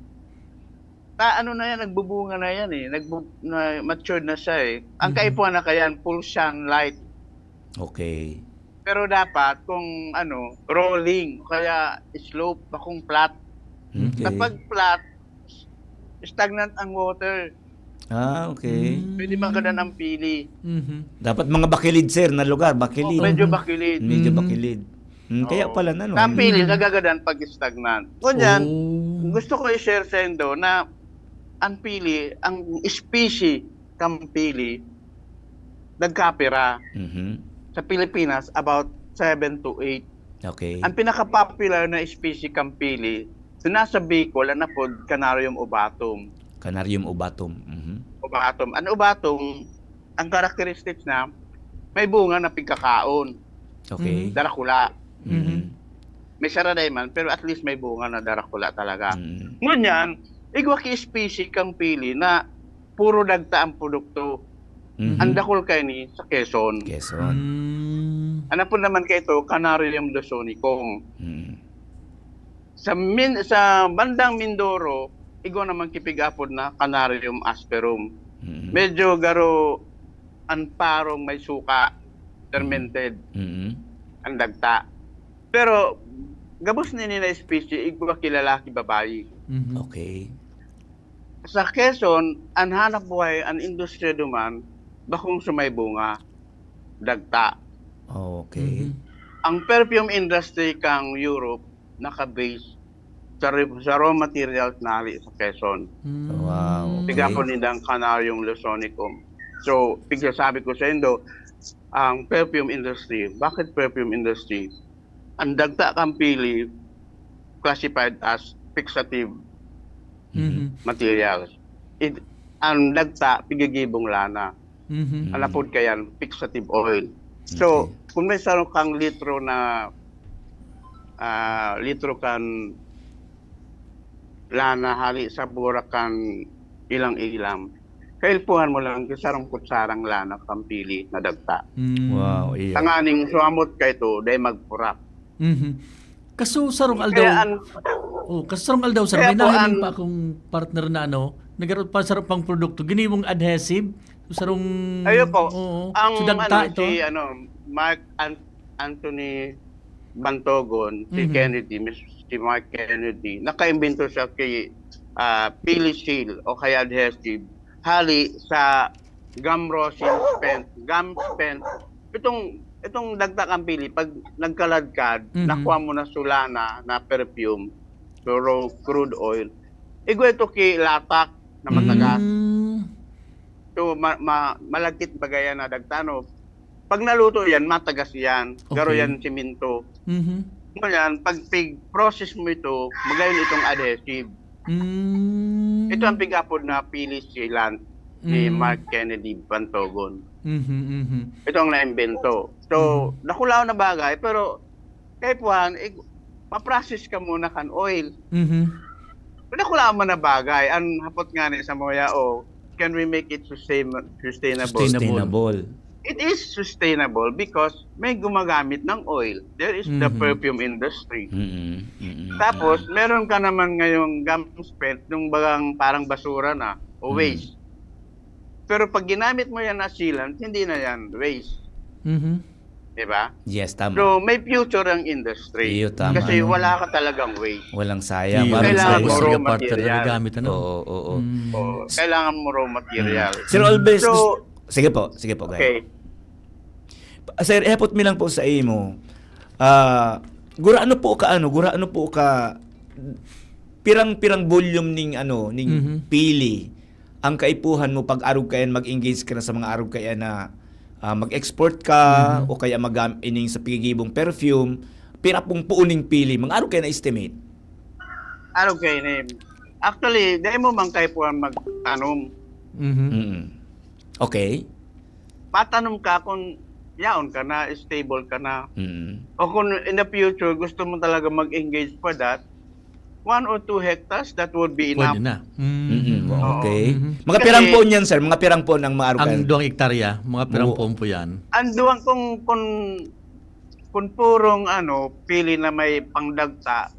Ta-, ano na yan, nagbubunga na yan eh. Nagbu-, na, matured na siya eh. Ang Mhm. kaipuhan na kayan, full sunlight. Okay. Pero dapat kung ano, rolling, kaya slope, bakong flat. Okay. Kapag flat, stagnant ang water. Ah, okay. Mm. Pwede magadan ang pili. Mhm. Dapat mga bakilid, sir, na lugar, bakilid. Oh, medyo bakilid. Medyo Mm. bakilid. Mm, kaya Oo. pala na, no? Ang pili, Mm. nagagadan pag stagnant. Ngunyan, Oh. gusto ko i-share sa indo na ang pili, ang species kang pili, nagkapira Mhm. sa Pilipinas, about seven to eight. Okay. Ang pinaka-popular na species kang pili, na nasa Bicol, ang apod Canarium obatum. Canarium obatum. Mhm. Obatum. An obatum, ang characteristics na may bunga na pigkakaon. Okay. Darakula. Mhm. May saraday man, pero at least may bunga na darakula talaga. Mm. Ngunyan, igwa ki espesye kang pili na puro dagta ang produkto. Mhm. Ang dakul kaini sa Quezon. Quezon. Mm. Ano po naman kayo ito? Canarium luzonnicum. Mm. Sa, min, sa bandang Mindoro, igwa naman kipigapod na Canarium asperum. Mm. Medyo garo ang parong may suka, fermented, Mm. ang dagta. Pero gabos nini na espesye, igwa ki lalaki, babayi. Mhm. Okay. Sa Quezon, ang hanap buhay, ang industriya duman, bakong sumay bunga, dagta. Okay. Mhm. Ang perfume industry kang Europe naka-base sa, re- sa raw materials na hali sa Quezon. Mm. Wow, okay. Tiga po nindang Canarium luzonicum. So, pigsasabi ko sa indo, ang perfume industry. Bakit perfume industry? Ang dagta kang pili classified as fixative Mhm. materials. It, ang dagta, pigigibong lana. Mhm. Ang apod kayan, fixative oil. So, Okay. kung may sarong kang litro na ah, litro kan lana hali sa burak kan ilang-ilam, kailpuhan mo lang ki sarong kutsarang lana kan pili na dagta. Mm. Wow, iya. Tanganing suamot ka ito, dahil magpurak. Mhm. Kaso sarong aldaw, Kaya ang, oh, kaso sarong aldaw, sir, kaya may po nahiling ang- pa akong partner na ano, nagkaroon pa sarong pang produkto, giniwang adhesive, sarong, Ayun po. Oo, Ang so dagta ano, ito. Si ano, Mark An- Anthony Bantogon, si Mhm. Kennedy, Miss- si Mark Kennedy, nakaimbento siya kay ah, Pili Seal o kaya adhesive hali sa gum rosin spent, gum spent. Itong, itong dagta kang pili, pag nagkaladkad, Mhm. nakuha mo na sulana na perfume, so raw crude oil. Igwa ito ki latak na matagas. Mm. So, ma- ma- malagkit bagayan na dagta, no? Pag naluto yan, matagas yan. Garo Okay. Yan siminto. Mhm. Ngunyan, pag pig-process mo ito, magayon itong adhesive. Mm. Ito ang pig-apod na Pili Sealant ni Mm. Mark Kennedy Bantogon. Mhm, mhm. Ito ang naimbento. So, Mhm. dakulaw na bagay, pero kay Puan, eh, ma-process ka muna kan oil. Mhm. Dakulaw man na bagay. Ang hapot nga ni sa mga, oh, can we make it sustain- sustainable? Sustainable. Sustainable. It is sustainable because may gumagamit ng oil. There is the Mhm. perfume industry. Mm-mm. Mm-mm. Tapos, meron ka naman ngayong gum spent, nung bagang parang basura na o Mm. waste. Pero pag ginamit mo yan na sealant, hindi na yan waste. Mhm. Di ba? Yes, tama. So, may future ang industry. Iyo, tama. Kasi Tama. wala ka talagang waste. Walang sayang. Iyo, Walang Kailangan sayang. mo raw Sige, partner, material. nagamit, ano? Oo, oo. Mm. O, kailangan mo raw material. Sir Alves, So, gusto- sige po, sige po, go ahead. Okay. Sir, ehapot mi lang po sa imo. Ah, gura ano po ka ano, gura ano po ka pirang-pirang volume ning ano, ning Mhm. pili ang kaipuhan mo pag arog kayan mag-engage ka na sa mga arog kayan na ah, mag-export ka Mhm. o kaya mag ining sa pigigibong perfume, pira pong puon ning pili, mga arog kayan na estimate. Arog kaini. Actually, dahil mo man kaipuhan magtanom. Mhm. Mm. Okay. Patanom ka kung yaon ka na, stable ka na. Mm. O kung in the future, gusto mo talaga mag-engage pa that, one or two hectares, that would be enough. Pwede na. Mm. Mm-mm. Oo. Okay. Mhm. Mga Kasi pirang puon yan, sir? Mga pirang puon ang maarugan? Ang duwang hektarya, mga pirang Oo. puon po yan. Ang duwang kung, kung, kung purong ano, pili na may pangdagta,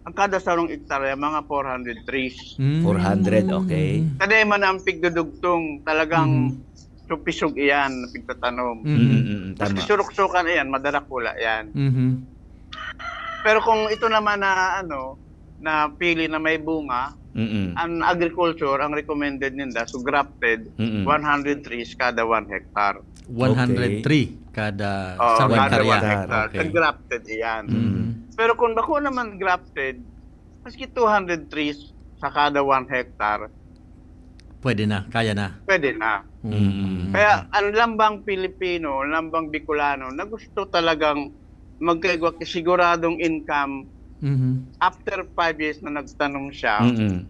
ang kada sarong hektarya, mga four hundred trees. Mm. Four hundred, okay. Kadai man ang pigdudugtong, talagang Mhm. supisog iyan na pigtatanom. Mhm. Mm-mm, tama. Maski suruksukan iyan, madarakula yan. Mhm. Pero kung ito naman na ano, na pili na may bunga, Mm-mm. ang agriculture, ang recommended ninda, so grafted, Mm-mm. one hundred trees kada one hectare. One hundred tree kada Oh, sarong kada hektarya. one hectare. Okay. Pag grafted iyan. Mhm. Pero kung bako naman grafted, maski two hundred trees sa kada one hectare, Pwede na, kaya na. pwede na. Mm. Kaya ang lambang Pilipino, ang lambang Bicolano na gusto talagang magkaigwa siguradong income Mhm. after five years na nagtanom siya, Mm-mm.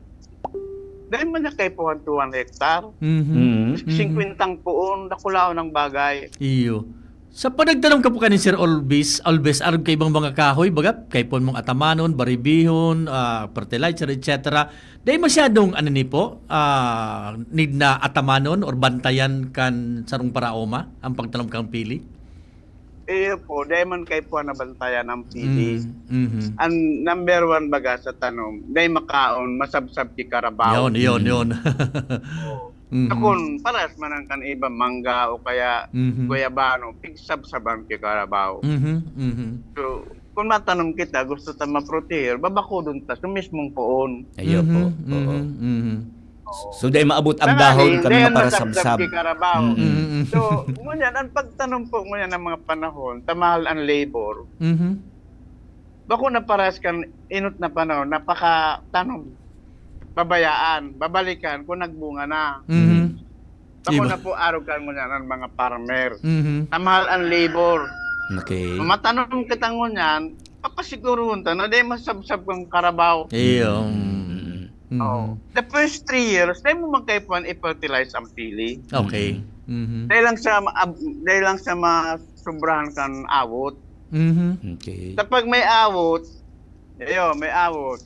Dai man niya kaipuhan two hundred hektar. Mhm. Mm. Mhm. Singkwentang puon, dakulaon ang bagay. Iyo. Sa panagtanom ka po kanin, Sir Olvis, Olvis, arog kaibang mga kahoy, baga, kaipuhan mong atamanon, baribihon, ah, fertilizer, et cetera. Dai masyadong, ano ni po, ah, need na atamanon or bantayan kan sarong paraoma ang pagtanom kang pili? Iyo po, dai man kaipuhan na bantayan ang pili. Mm, mhm. Ang number one baga sa tanom, dai makaon, masabsab ki karabaw. Yun, yun, Mm. yun. Oo. Mhm. Takon, parehas man ang kan iba, mangga o kaya Mhm. guyabano, pigsabsaban ki karabaw. Mhm, mhm. So, kung matanom kita, gusto ta maproteher, babakodon ta sa mismong poon. Ayo po, Mhm, oo. mhm, mhm. So, dai maabot ang Tanganing, dahon kan dai mga ang nasabsab parasabsab. ki karabaw. Mm. Mm, mm. So, ngunyan, ang pagtanom po ngunyan ng mga panahon, tamahal ang labor. Mhm. Bako na parehas kan inot na panahon, napakatanom. Babayaan, babalikan kung nagbunga na. Mhm. Mhm. Bako Iba. na po arog kan ngunyan ang mga farmer. Mhm. Tamahal ang labor. Okay. Kung matanom kita ngunyan, papasiguruhon ta na dai masabsab kang karabaw. Iyo. Mm. Mhm. Oh. The first three years, dai mo man kaipuhan i-fertilize ang pili. Okay. Mhm. Mhm. Dai lang sa ma-, ab-, dai lang sa masobrahan kan awot. Mhm. Okay. Kapag may awot, iyo, may awot.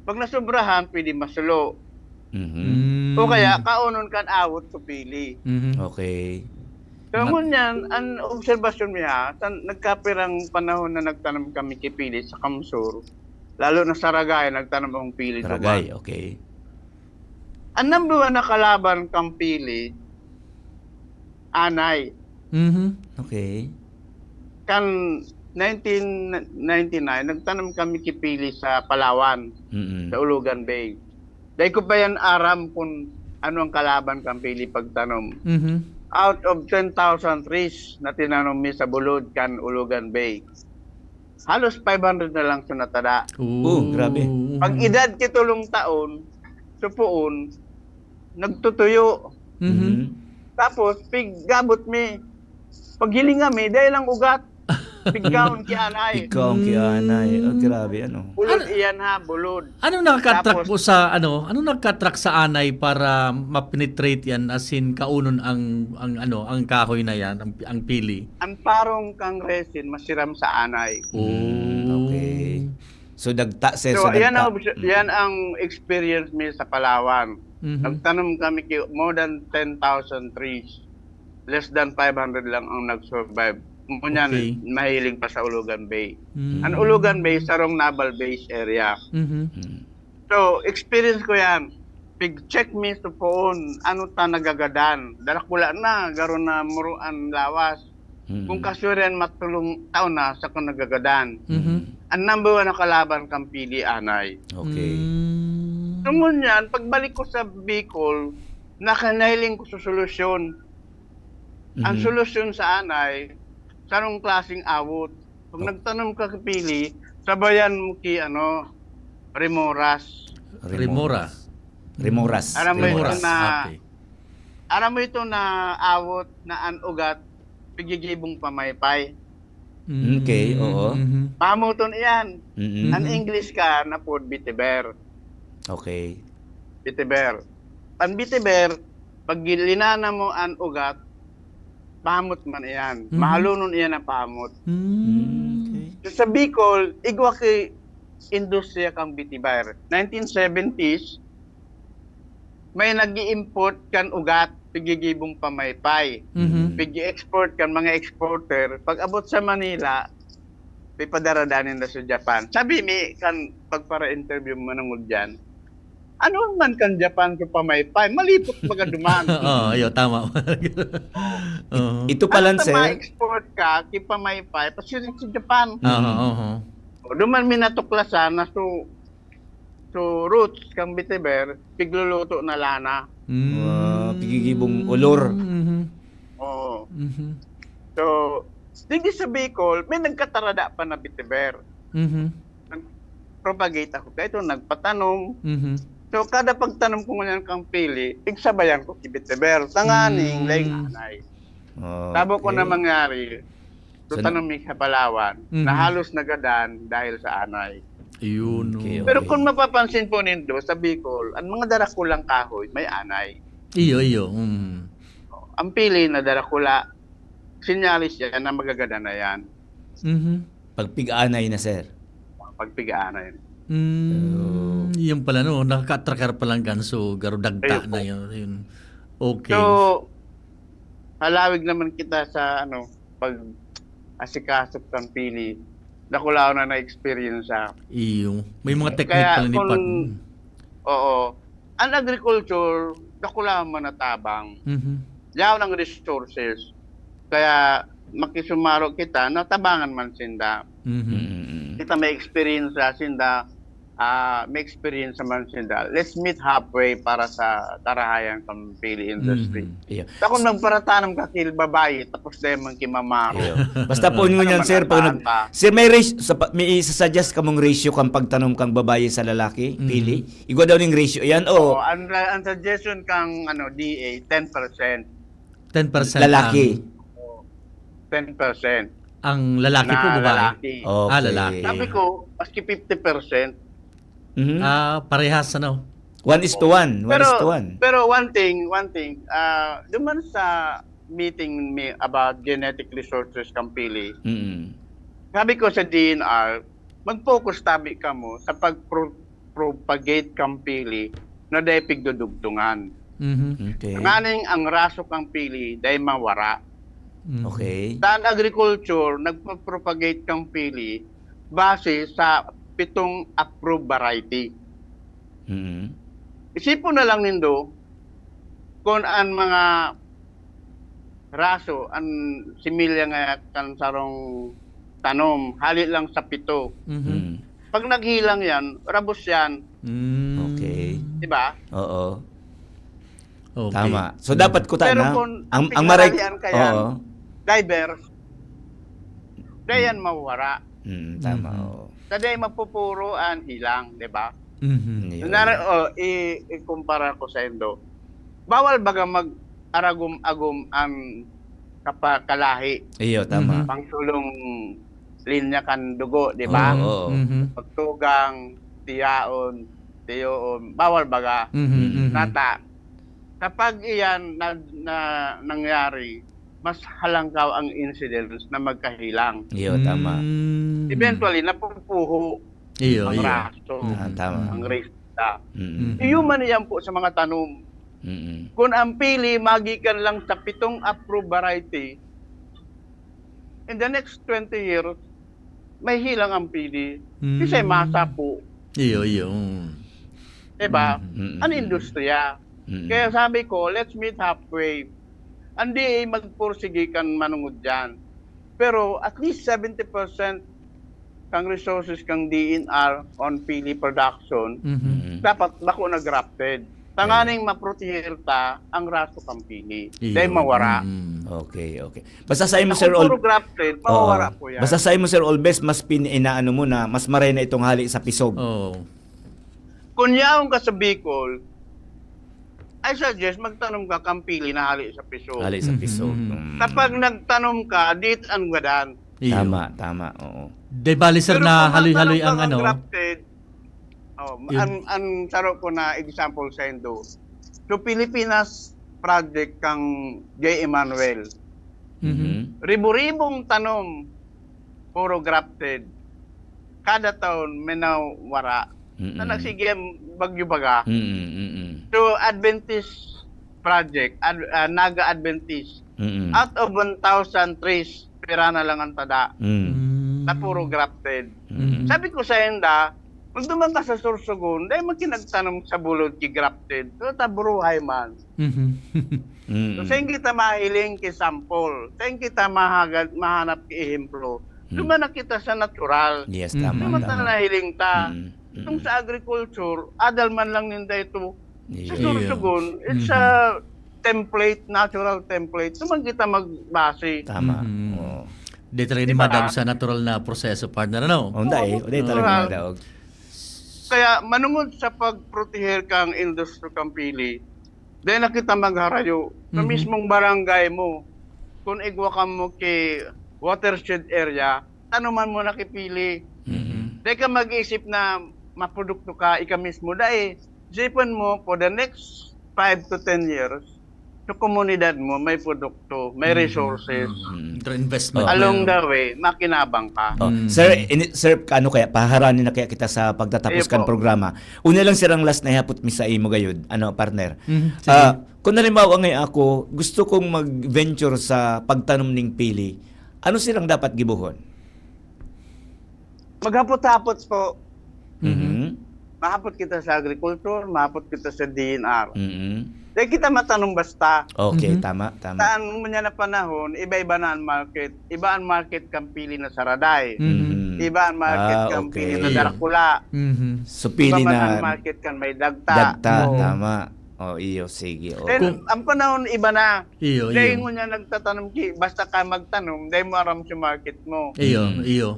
Pag nasobrahan, pwede masulo. Mhm. Mm. O kaya, kaonon kan awot sa pili. Mhm. Okay. So, Ma- ngunyan, ang obserbasyon mi ha, sa nagkapirang panahon na nagtanom kami ki pili sa Kamsur, lalo na sa Ragay, nagtanom akong pili Ragay, duman. Okay. Ang number one na kalaban kang pili, anay. Mhm. Okay. Kan nineteen ninety-nine, nagtanom kami ki pili sa Palawan, Mm-mm. sa Ulugan Bay. Dai ko pa yan aram kung ano ang kalaban kan pili pagtanom. Mhm. Out of ten thousand trees na tinanom mi sa bulod kan Ulugan Bay, halos five hundred na lang sa natada. Oh, grabe. Pag edad ki tolong taon, supoon, nagtutuyo. Mhm. Mhm. Tapos, piggabot mi. Paghilinga mi, dai lang ugat. Pigkaon ki anay. Pigkaon ki anay. Ah, Mm. grabe, ano. Bulod Ano, iyan ha, bulod. Anong nakaka-attract Tapos po sa, ano, anong nakaka-attract sa anay para ma-penetrate yan, as in, kaunon ang, ang, ano, ang kahoy na yan, ang, ang pili? Ang parong kang resin, masiram sa anay. Mm, okay. Oh. So, dagta, sir, So, so, yan dagta. ang obs-, Mm. yan ang experience mi sa Palawan. Mhm. Nagtanom kami ki more than ten thousand trees. Less than five hundred lang ang nag-survive. Ngunyan, Okay. mahiling pa sa Ulugan Bay. Mm. Ang Ulugan Bay, sarong naval base area. Mhm. Mm. So, experience ko yan. Pig-check mi sa poon, ano ta nagagadan. Darakula na, garo na muro an lawas. Mm. Kung kasurian, matulong taon na sa kung nagagadan. Mhm. Mm. Ang number one na kalaban kang pili, anay. Okay. Mm. So, ngunyan, pagbalik ko sa Bicol, naka-, nahiling ko sa solusyon. Ang Mhm. solusyon sa anay, sarong klaseng awot. Pag Oh. nagtanom ka ki pili, sabayan mo ki, ano, remoras. Remoras. Remoras. Remoras. Aram mo ito Remoras. na, Okay. aram mo ito na awot na an ugat, pigigibong pamaypay. Okay, Mm, oo. mhm. Pahamoton iyan. Mm-mm. An Mhm. English ka na pod vetiver. Okay. Vetiver. An vetiver, pag linana mo an ugat, pahamot man iyan. Mhm. Mahalonon iyan ang pahamot. Mm. Mm, okay. So, sa Bicol, igwa ki industriya kang vetiver. Nineteen seventies, may nag-i-import kan ugat, pigigibong pamaypay. Mhm. Mm. Pig-i-export kan mga exporter. Pag abot sa Manila, ipadara danin na sa Japan. Sabi mi kan pagpara-interview manungod diyan, "Ano man kan Japan sa pamaypay? Malipot baga duman." Oo, ayo, tama. Oo. Ito pala, Ano ta sir? ma-export ka, ki pamaypay, pasiring sa Japan. Oo, Mm. oo. O, duman mi natuklasan na so, so roots kang vetiver, pigluluto na lana. Mm. Wow, pigigibong olor. Mhm. Oo. Mhm. So, digdi sa Bicol, may nagkatarada pa na vetiver. Mhm. Nag-propagate ako kaito, nagpatanom. Mhm. So, kada pagtanom ko ngunyan kang pili, pigsabayan ko ki vetiver. Tanganing Mm. laing anay. Oh, Tabo ko na okay. mangyari, So, so, na- tanom mi sa Palawan, Mhm. na halos nagadan dahil sa anay. Ayun, Okay, oh. Pero okay. kung mapapansin po nindo, sa Bicol, ang mga darakula kang kahoy, may anay. Iyo, iyo. Mm. Ang pili na darakula, sinyalis yan na magagada na yan. Mhm. Pagpig-anay na, sir. Pagpig-anay. Mm, yung pala, no, nakaka-attract palang ganso, garo dagta Ayun po. na yun. Yun. Okay. So, halawig naman kita sa ano, pag asikaso kan pili. Dakulaon na na-experience sa Iyo. May mga technique Kaya pala ni kung- Pat. Mm. Oo. Ang agriculture, dakulaon man natabang. Mhm. Yaon ang resources. Kaya makisumaro kita, natabangan man sinda. Mhm. Mm-mm. Kita may experience sa sinda, ah, may experience naman sinda. Let's meet halfway para sa karahayan kan pili industry. Mhm. Iyo. Sa kung nagparatanom ka kil babayi, tapos dahil man kimamaro. Iyo. Basta po ngunyan, Ano sir, pag man nag, sir, may ratio, sa, pa- may isa-suggest kamong ratio kang pagtanom kang babayi sa lalaki, Mhm. pili. Igwa daw ning ratio yan, Oo, o ang, ang suggestion kang ano, D A, ten percent. Ten percent lalaki. ang- ten percent. Ang lalaki po, Na babae? lalaki. Okay. Ah, lalaki. Sabi ko, maski fifty percent. Mhm. Ah, parehas, ano? One is to one. One is Pero, to one. pero one thing, one thing, ah, duman sa meeting mi about genetic resources kan pili, Mm. sabi ko sa D N R, mag-focus tabi kamo sa pag-propagate kan pili na dai pigdudugtungan. Mhm. Okay. Nganing ang raso kan pili dai mawara. Mhm. Okay. Sa agriculture, nagpo-propagate kan pili base sa pitong approved variety. Mm. Isipon na lang nindo kung ang mga raso, ang similya nga kan sarong tanom, hali lang sa pito. Mhm. Mm. Pag naghilang yan, rabos yan. Mm. Okay. Di ba? Oo. Okay. Tama. So, dapat kuta Pero na. kung Ang, ang ang maray- pinalalian ka yan, Oo. Diverse. Di yan mawara. Mm, tama. Mhm. Oo. Sa di mapupuro ang hilang, di ba? Mhm. Yun. Nara, oh, i, ikumpara ko sa indo. Bawal baga mag-aragom-agom ang kapakalahi, Iyo, tama. Mhm. pangsulong linya kan dugo, di ba? Oo. Mhm. Pagtugang, tiyaon, tiyoon, bawal baga. Mhm. Mhm. Nata, kapag iyan na, na nangyari, mas halangkaw ang incidence na magkahilang. Iyo, tama. Mm. Eventually, napupuho Iyo, ang iyo. raso, Ah, tama. ang resita. Mm. Iyo man yan po sa mga tanom. Mm. Kung ang pili magikan lang sa pitong approved variety, in the next twenty years, may hilang ang pili. Mm. Kasi masa po, Iyo, iyo. Mm. di ba? Mhm. Mm. Ang industriya. Mm. Kaya sabi ko, let's meet halfway. Ang D A magpursige kan manungod dyan. Pero at least seventy percent kang resources kang D N R on pili production, Mhm. Mm. dapat bako na grafted. Tanganing maproteher ta ang raso kang pili. Iyo. Dahil mawara. Mm. Okay, okay. Basta sa imo, Kung Sir Ol- puro grafted, mawawara Oo. po yan. Basta sa imo, Sir Olbes, mas pin-, inaano mo na mas maray na itong hali sa pisog. Oo. Kung yaon ka sa Bicol, I suggest magtanom ka kang pili na hali sa pisog. Hali sa Mhm, pisog. mhm. Mm. Kapag nagtanom ka, dit ang gadan. Iyo. Tama, tama. Oo. Di bali, sir, Pero na kung haloy-haloy magtanom ang ka ano. Grafted, oh, Yun. ang, ang saro ko na example sa Indo. So, Pilipinas project kang J. Emmanuel. Mhm. Ribo-ribong tanom, puro grafted. Kada taon, may nawara. Mm-mm. Na nagsige ang bagyo baga. Mm-mm, mm-mm. So, Adventist project, ad, ah, Naga Adventist, Mm-mm. out of one thousand trees, pira na lang ang tada Mm. Mm. na puro grafted. Mm. Sabi ko sa inda, magduman ka sa Sorsogon, dahil magkinagtanom sa bulod ki grafted. So, taburuhay man. Mhm. Mm. So, saan kita mahiling ki sample? Saan kita mahagad, mahanap ki ehemplo? Mm. Duman na kita sa natural. Yes, Mm. tama, Duman ta tama. na nahiling ta. Mm, mm. Itong sa agriculture, adal man lang ninda ito. Sa Yes. Sorsogon, it's Mhm. a template, natural template. Duman kita magbase. Tama. Mhm. Oo. Di talaga ni Diba? Madaog sa natural na proseso, partner, ano? Oh, hindi eh. Hindi talaga Natural. madaog. Kaya manungod sa pagproteher kang industry kang pili, dahil na kita magharayo sa Mhm. mismong barangay mo. Kung igwa ka mo ki watershed area, tanuman mo na ki pili. Mm. Dai ka mag-isip na maprodukto ka, ika mismo. Dai, isipon mo, for the next five to ten years, sa komunidad mo, may produkto, may resources. Through investment. Along the way, makinabang ka. Oh, Mm. Sir, ini, sir, ano kaya, paharani na kaya kita sa pagtatapos Iyo kan po. programa. Una lang, sir, ang last na ihapot mi sa imo gayud, ano, partner. Mhm, sige. Ah, kung halimbawa ngay ako, gusto kong mag-venture sa pagtanom ning pili, ano sirang dapat gibohon? Maghapot-hapot po. Mhm. Mahapot kita sa agriculture, mahapot kita sa D N R. Mhm. Dai kita matanom basta. Okay, Mhm. tama, tama. Saan mo niya na panahon, iba-iba na ang market. Iba ang market kan pili na saraday. Mhm. Iba ang market Ah, kan okay. pili na darakula. Mhm. So, Iba pili man ang na market kan may dagta. dagta, Oo. Tama. Oh, iyo, sige. Oh. Then, ang panahon iba na. Iyo, Dai iyo. mo niya nagtatanom ki, basta ka magtanom, dai mo aram sa market mo. Iyo, Mm. iyo.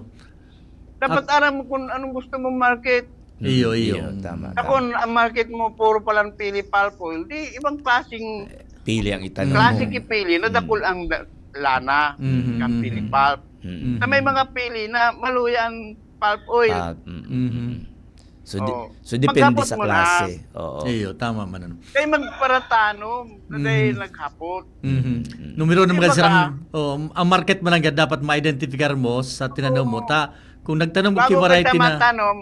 Dapat aram mo kung anong gusto mong market. Iyo, Mm, iyo. Tama, Sa tama. kung ang market mo, puro palang pili pulp oil, di ibang klaseng Pili ang itanong Ano? mo. klase ki pili na Mm. dakul ang da- lana, Mhm, kan mhm. pili pulp. Mm. Na may mga pili na maluya ang pulp oil. Ah, mm, mm, Mhm. mm. So, di- Oo. so depende Maghapot sa mo na. Klase. Oo. Iyo, tama man ano. Kaya magparatanom na dahil Mhm. naghapot. Mhm. Mm. Numero naman Di ba kasi ang, ka? Oh, ang market man lang yan, dapat ma-identify mo sa tinanom mo. Ta, kung nagtanom mo ki Bago variety kita na. Matanom,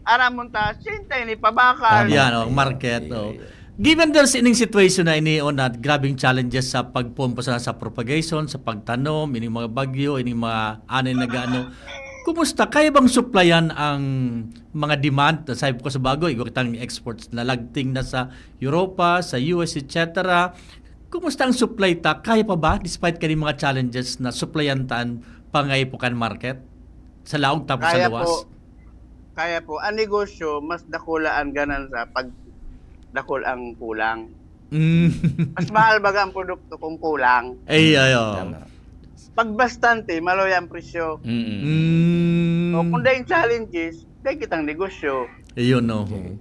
aram mo ta, sintay ni pabakan. Tama. Yan, oh, Ayun, market. ayun, Oh. ayun. Given there's ining situation na ini, oh, na grabing challenges sa pagpumpa sa, sa propagation, sa pagtanom, ining mga bagyo, ining mga anay na gaano. Kumusta? Kaya bang supplyan ang mga demand? Sabi ko sa bago, igwa kitang exports na lagting na sa Europa, sa U S, et cetera. Kumusta ang supply ta? Kaya pa ba, despite kani mga challenges, na supplyan ta an pangaipo kan market? Sa laog tapos sa Kaya luwas? po, kaya po. Ang negosyo, mas dakula ang ganansa pag dakul ang kulang. Mm. Mas mahal baga ang produkto kung kulang. Ay, ay, oh. Tama. Pag bastante, maluya ang presyo. Mm-mm. Mm. O kung dahil challenges, dahil kitang negosyo. Ayun, no. Okay.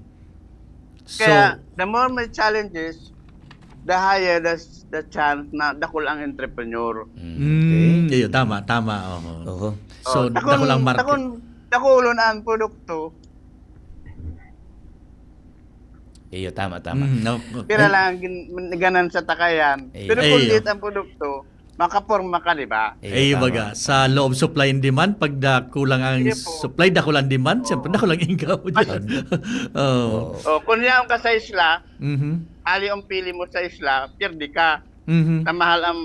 So, Kaya, the more may challenges, the higher the, the chance na dakul ang entrepreneur. Mm, okay. mm, ayun, tama, tama. Oho. Oho. So, Oh, dakul, dakul ang market. Dakul, dakulon ang produkto, Iyo, tama, tama. Mm, no. pira lang gin- ganansa ta kayan. Ayun. Pero kung Ayun. liit ang produkto, makaporma ka, di ba? Iyo, Ay, tama. Baga, sa loob supply and demand, pag da kulang ang Sige po. Supply, dakul ang demand, siyempre dakul ang income mo dyan. Oo. O, kung niyaon ka sa isla, Mhm. ali ang pili mo sa isla, pierde ka. Mhm. Sa mahal ang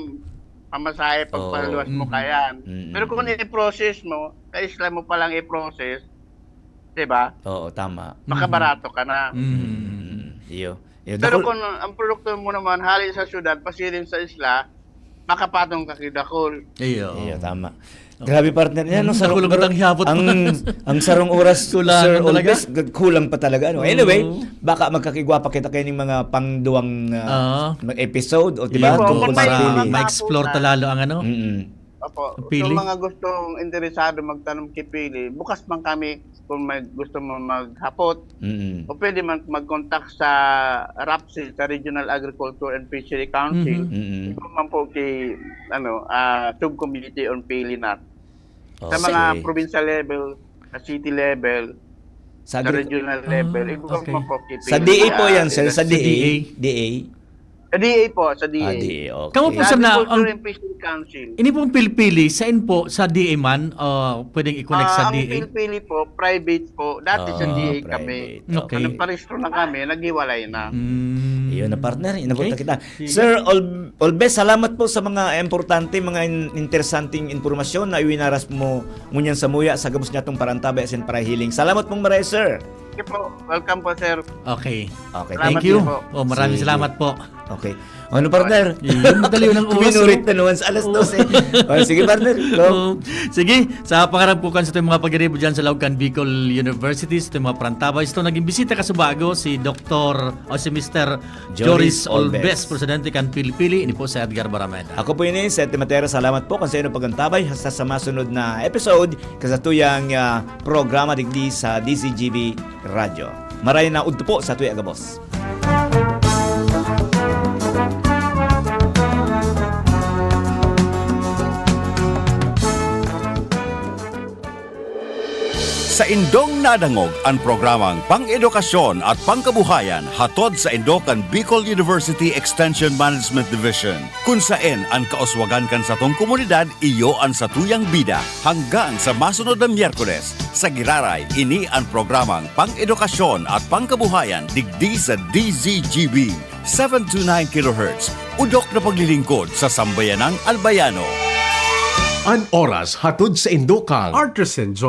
pamasahe pagpaluwas mo Oo. kayan. Mm-mm. Pero kung i-process mo, sa isla mo palang i-process, di ba? Oo, tama. Makabarato ka na. Mhm. Mm, iyo. Iyo, Pero dakul- kung ang produkto mo naman hali sa syudad, pasiring sa isla, makapatong ka kidakol. Iyo. Iyo, tama. Grabe, partner. Yan, no, Mm, sarong, nakulang ang hiyapot. ang, ang sarong oras, Kulangan Sir talaga. Olbes, g- kulang pa talaga. No? Anyway, Oo. baka magkakigwa pa kita kayo ng mga pangduwang ah, Ah. mga episode, o diba? Iyo, Tungkol kung sa para pili. ma-explore ta lalo ang ano. Mm-mm. Opo. Pili? Sa mga gustong interesado magtanom ki pili, bukas man kami kung may gusto mo maghapot. Mm-mm. O pwede man mag-contact sa RAPCI, sa Regional Agriculture and Fishery Council. Mhm. Mm-mm. Ikaw man po kay ano, ah, Subcommittee on Pili Nut. Sa mga Okay. provincial level, sa city level, Sa sa agri- regional level, Ah, ikaw okay. man po kay Sa Pili, D A po ah, yan, sir. Sa Sa D A. D A. D A. Sa D A po, sa D A. Ah, D A, okay. Kamo po Sa sa na- Agriculture ang- and Fishery Council. Ini pong pilpili, sain po? Sa D A man? Ah, pwedeng i-connect sa Ah, ang D A? pilpili po, private po. Dati sa Ah, D A kami. private. Okay. Nagparehistro na kami, naghiwalay na. Mm. Iyon na, partner. Inabot Okay. na kita. Sige. Sir Ol- Olbes, salamat po sa mga importante, mga in- interesanteng impormasyon na iwinaras mo ngunyan samuya sa gabos niyatong parantabay asin parahiling. Salamat pong maray, sir. Sige po. Welcome po, sir. Okay. Okay, Thank Salamat you. din po. Oh, maraming Sige. salamat po. Okay. Ano, partner? Yun, madali ng oras, Minurit no? na naman sa alas Oo. dose. Oh, sige, partner. Go. Oh, sige, sa pangarap ko kan sa mga pagiribo dyan sa laog kan Bicol University, sa mga parantabay, ito naging bisita ka sa bago, si Doktor o si Mister Joris Joris Olbes. Olbes, presidente kan Pilipili, ini po si Edgar Barameda. Ako po ini, Seth Matera. Salamat po kan sa inyo pagantabay. Hasta sa masunod na episode, kasatuyang ah, programa digdi sa D Z G B Radyo. Maray na udto po sa tuya gabos. Sa indong nadangog an programang pang-edukasyon at pangkabuhayan hatod sa indo kan Bicol University Extension Management Division, kun saen an kauswagan kan satong komunidad iyo an satuyang bida. Hanggang sa masunod na Miyerkules, sa Giraray, ini an programang pang-edukasyon at pangkabuhayan digdi sa D Z G B, seven two nine kilohertz, udok na paglilingkod sa sambayanang Albayano. An oras hatod sa indo kan Artisan Joy.